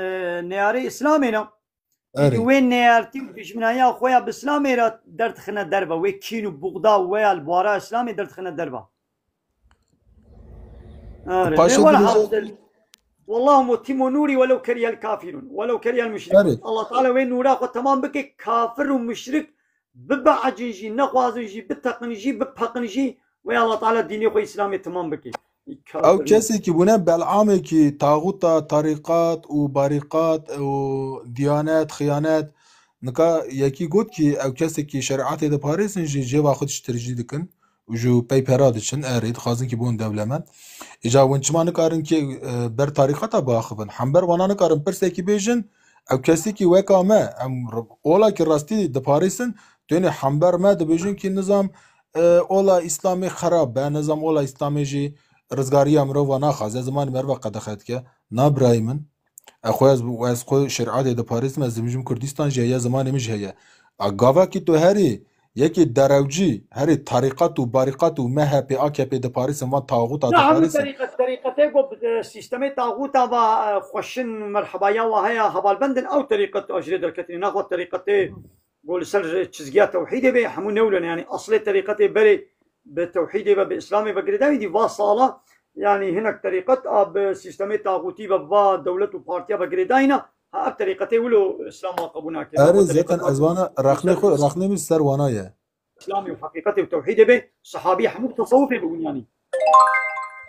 neyarê Îslamê ne. Erê. Wê neyartî û dijminaya xwe ya bi Îslamê re derdixine derve. Wê kîn û buxda û wê ya li bara Îslamê derdixine derve. Erê, Paşê lê wela dibêje hasil. Wallahu mutimmu nûrî welew kerihel kafirûn. Welew kerihel müşrikûn. Erê. Allah Teala wê nûra xwe temam bike, kafir û müşrik bibe'ecin jî, nexwazin jî, biteqin jî, bipeqin jî, wê Allah Teala dînê xwe Îslamê temam bike. Ew kesê ki bûne belamê ki taxûta tarîqat û barîqat û diyanet, xiyanet, nika yekî got ki ew kesê ki şerîetê diparêzin jî cêva xwe tiştircî dikin û ji pey pera diçin, erê, dixwazin ki bûn dewlemend. Îja hûn çima nikarin ki, e, ber tarîqata biaxivin? Hember wana nikarin pirsekî bêjin, ew kesê ki weka me, em r-, ola ki rastî diparêzin, tênê hember me dibêjin ki nizam, e, ola Îslamê xerab be, nizam ola Îslamê jî rizgariya mirova naxwaze, zimanê me re qedexe dike. Na birayê min, e, xwe ez, ez xwe şerîetê diparêzim, ez dibêjim Kurdistan jî heye, zimanê min jî heye. A gava ki tu herî yekê derewcî, herî tarîqat û barîqat û M H P, A K P diparêzin, van taxûta diparêzin. Na hemû tarîqet, tarîqetê ku bi, e, sîstemê taxûta va, e, xweşin, merhebaya wa heye, hevalbendin ew tarîqet a jê derketinê. Naxwe tarîqetê ku li ser çizgiya tewhîdê bê, hemû newlene, yanî eslê terîqetê berê bi tewhîdê ve, bi Îslamê ve girêdayî dî va sala, yanî hinek terîqet a bi sîstemê taxûtî ve, va dewlet û partiya ve girêdayî ne, ha ev terîqetê wilo Îslam a qebûl nake. Erê, zaten ez vana rexnê xwe, rexnê min ser wana ye. Îslamê û heqîqetê û tewhîdê bê, sehabî hemû bi tesewufê bibûn yanî.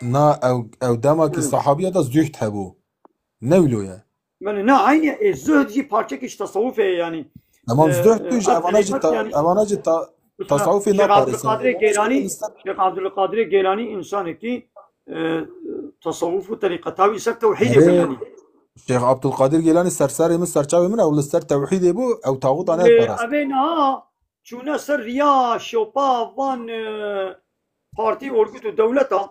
Na, ew, ew dema ki sehabiya de zuhd hebû. Ne wilo ye. Belê, na, eynî, e, zuhd jî parçekî ji tesewufê ye, yanî. Tamam, e, zuhd e, tu ji ev evana jî terîqet, ta-, yanî, evana jî ta-, tesewufê Şêx naparêzin. Abdulkadirê Geylani, Şêx Abdulkadirê Geylani însanekî, e, tesewuf û terîqeta wî ser tewhîdê bû, yanî. Şêx Abdulkadir Geylani ser serê min, ser çavê min, ew li ser tewhîdê bû, ew taxûta ne. Lê parastin. Evê niha çûne ser riya şopa van, e, partî, orgut û dewleta,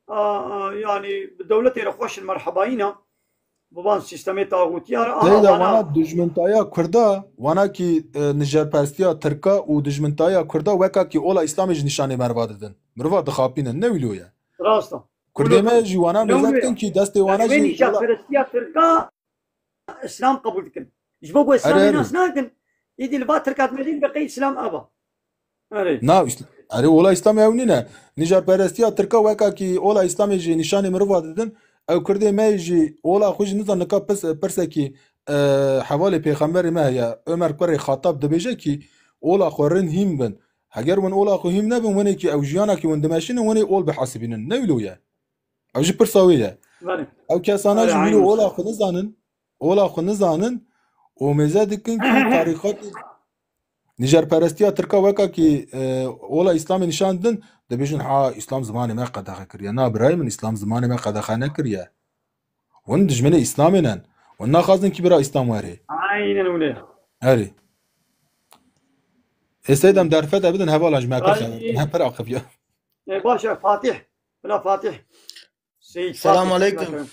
a, a, yanî bi dewletê re xweş in, merhebayî ne. Biban sîstemê taxûtiya re, aha, Seyda, wana wana dijmintaya Kurda, wana kî, e, nijerperstiya Tirka û dijmintaya Kurda weka kî ola Îslamê ji nîşanê meriva didin. Mirova dixapînin, ne wîlo ye. Rast e. Kurdê me jî wana mêze dikin kî destê wana jî ola nijerperestiya Tirka Îslam qebûl dikin. Ji bo ku Îslamê nas nakin, îdî li va Tirka dimedîn bi qey Îslam ava. Erê. Na, Îsl-, erê, ola Îslamê ew nîne. Nijarperestiya Tirka weka kî ola Îslamê jî nîşanê mirova didin. Ew Kurdê me jî ola xwe jî nizan nika pis-, pirsekî, e, hevalê pêxemberê me heye. Ömer kurê Xattab dibêje kî ola xwe rind hîm bin. Heger win ola xwe hîm nebin, winê kî ew jiyana kî win dimeşînin, winê ol bihesibînin. Ne wilo ye? Ew jî pirsa wê ye. Belê. Ew kesana Erê, jî wilo ola xwe nizanin, ola xwe nizanin û mêze dikin kî tarîxatê Nijerperestiya Tirka weka kî, e, ola Îslamê nîşan didin, dibêjin, "Ha, Îslam zimanê me qedexe kiriye." Na, birayê min, Îslam zimanê me qedexe nekiriye. Hûn dijminê Îslamê nen. Hûn naxwazin kî bira Îslam were. Aynen öyle. Erê. Ê Seydem derfete bidin, hevala ji me pir Ay. xeber, me pir aqifiya. E, baş e, Fatih. Bila Fatih. Seyîd Selam Fatih, aleyküm.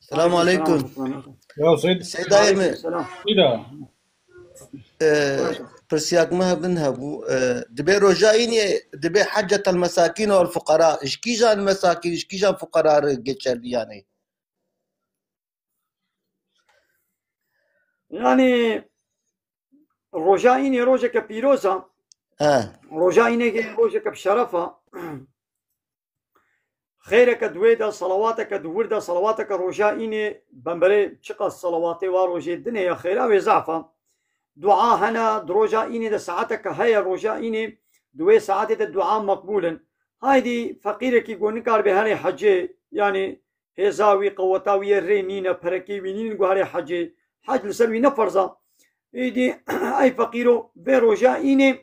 Selam aleyküm. Aleyküm selam. Ya Seyd. Seydayê min. Aleyküm selam. Seyda. E, pirsiyek me hebin hebû. E, dibê roja înê, dibê heccetel mesakîn wal fuqara. Ji kîjan mesakîn, ji kîjan fuqara re geçerli yani? Yani, roja înê rojeke pîroz e. He. Roja înê rojeke bi şeref e. Xêreke di wê de, selawateke di wir de, selawateke roja înê, bemberê çiqas selawatê wa rojê dinê ya xêra wê zaf e. Dua hene, di roja înê de saeteke heye, roja înê, di wê saetê de dua meqbûl in. Haydî feqîrekî ku nikaribe herê hecê, yanî hêza wî, qeweta wî yê rê nîne, perekê wî nîn, ku herê hecê, hec li ser wî ne ferz e. Îdî, ey feqîro, vê roja înê,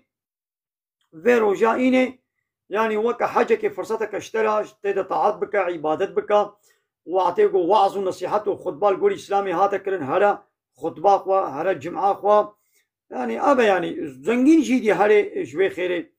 vê roja înê, yanî weke hecekê firseteke ji te re, tê de taat bike, îbadet bike, wextê ku weaz û nesîhet û xutba li gorî Îslamê hate kirin, here xutba xwe, here cima xwe, yanî ev e, yanî zengîn jî dî herê ji wê xêrê.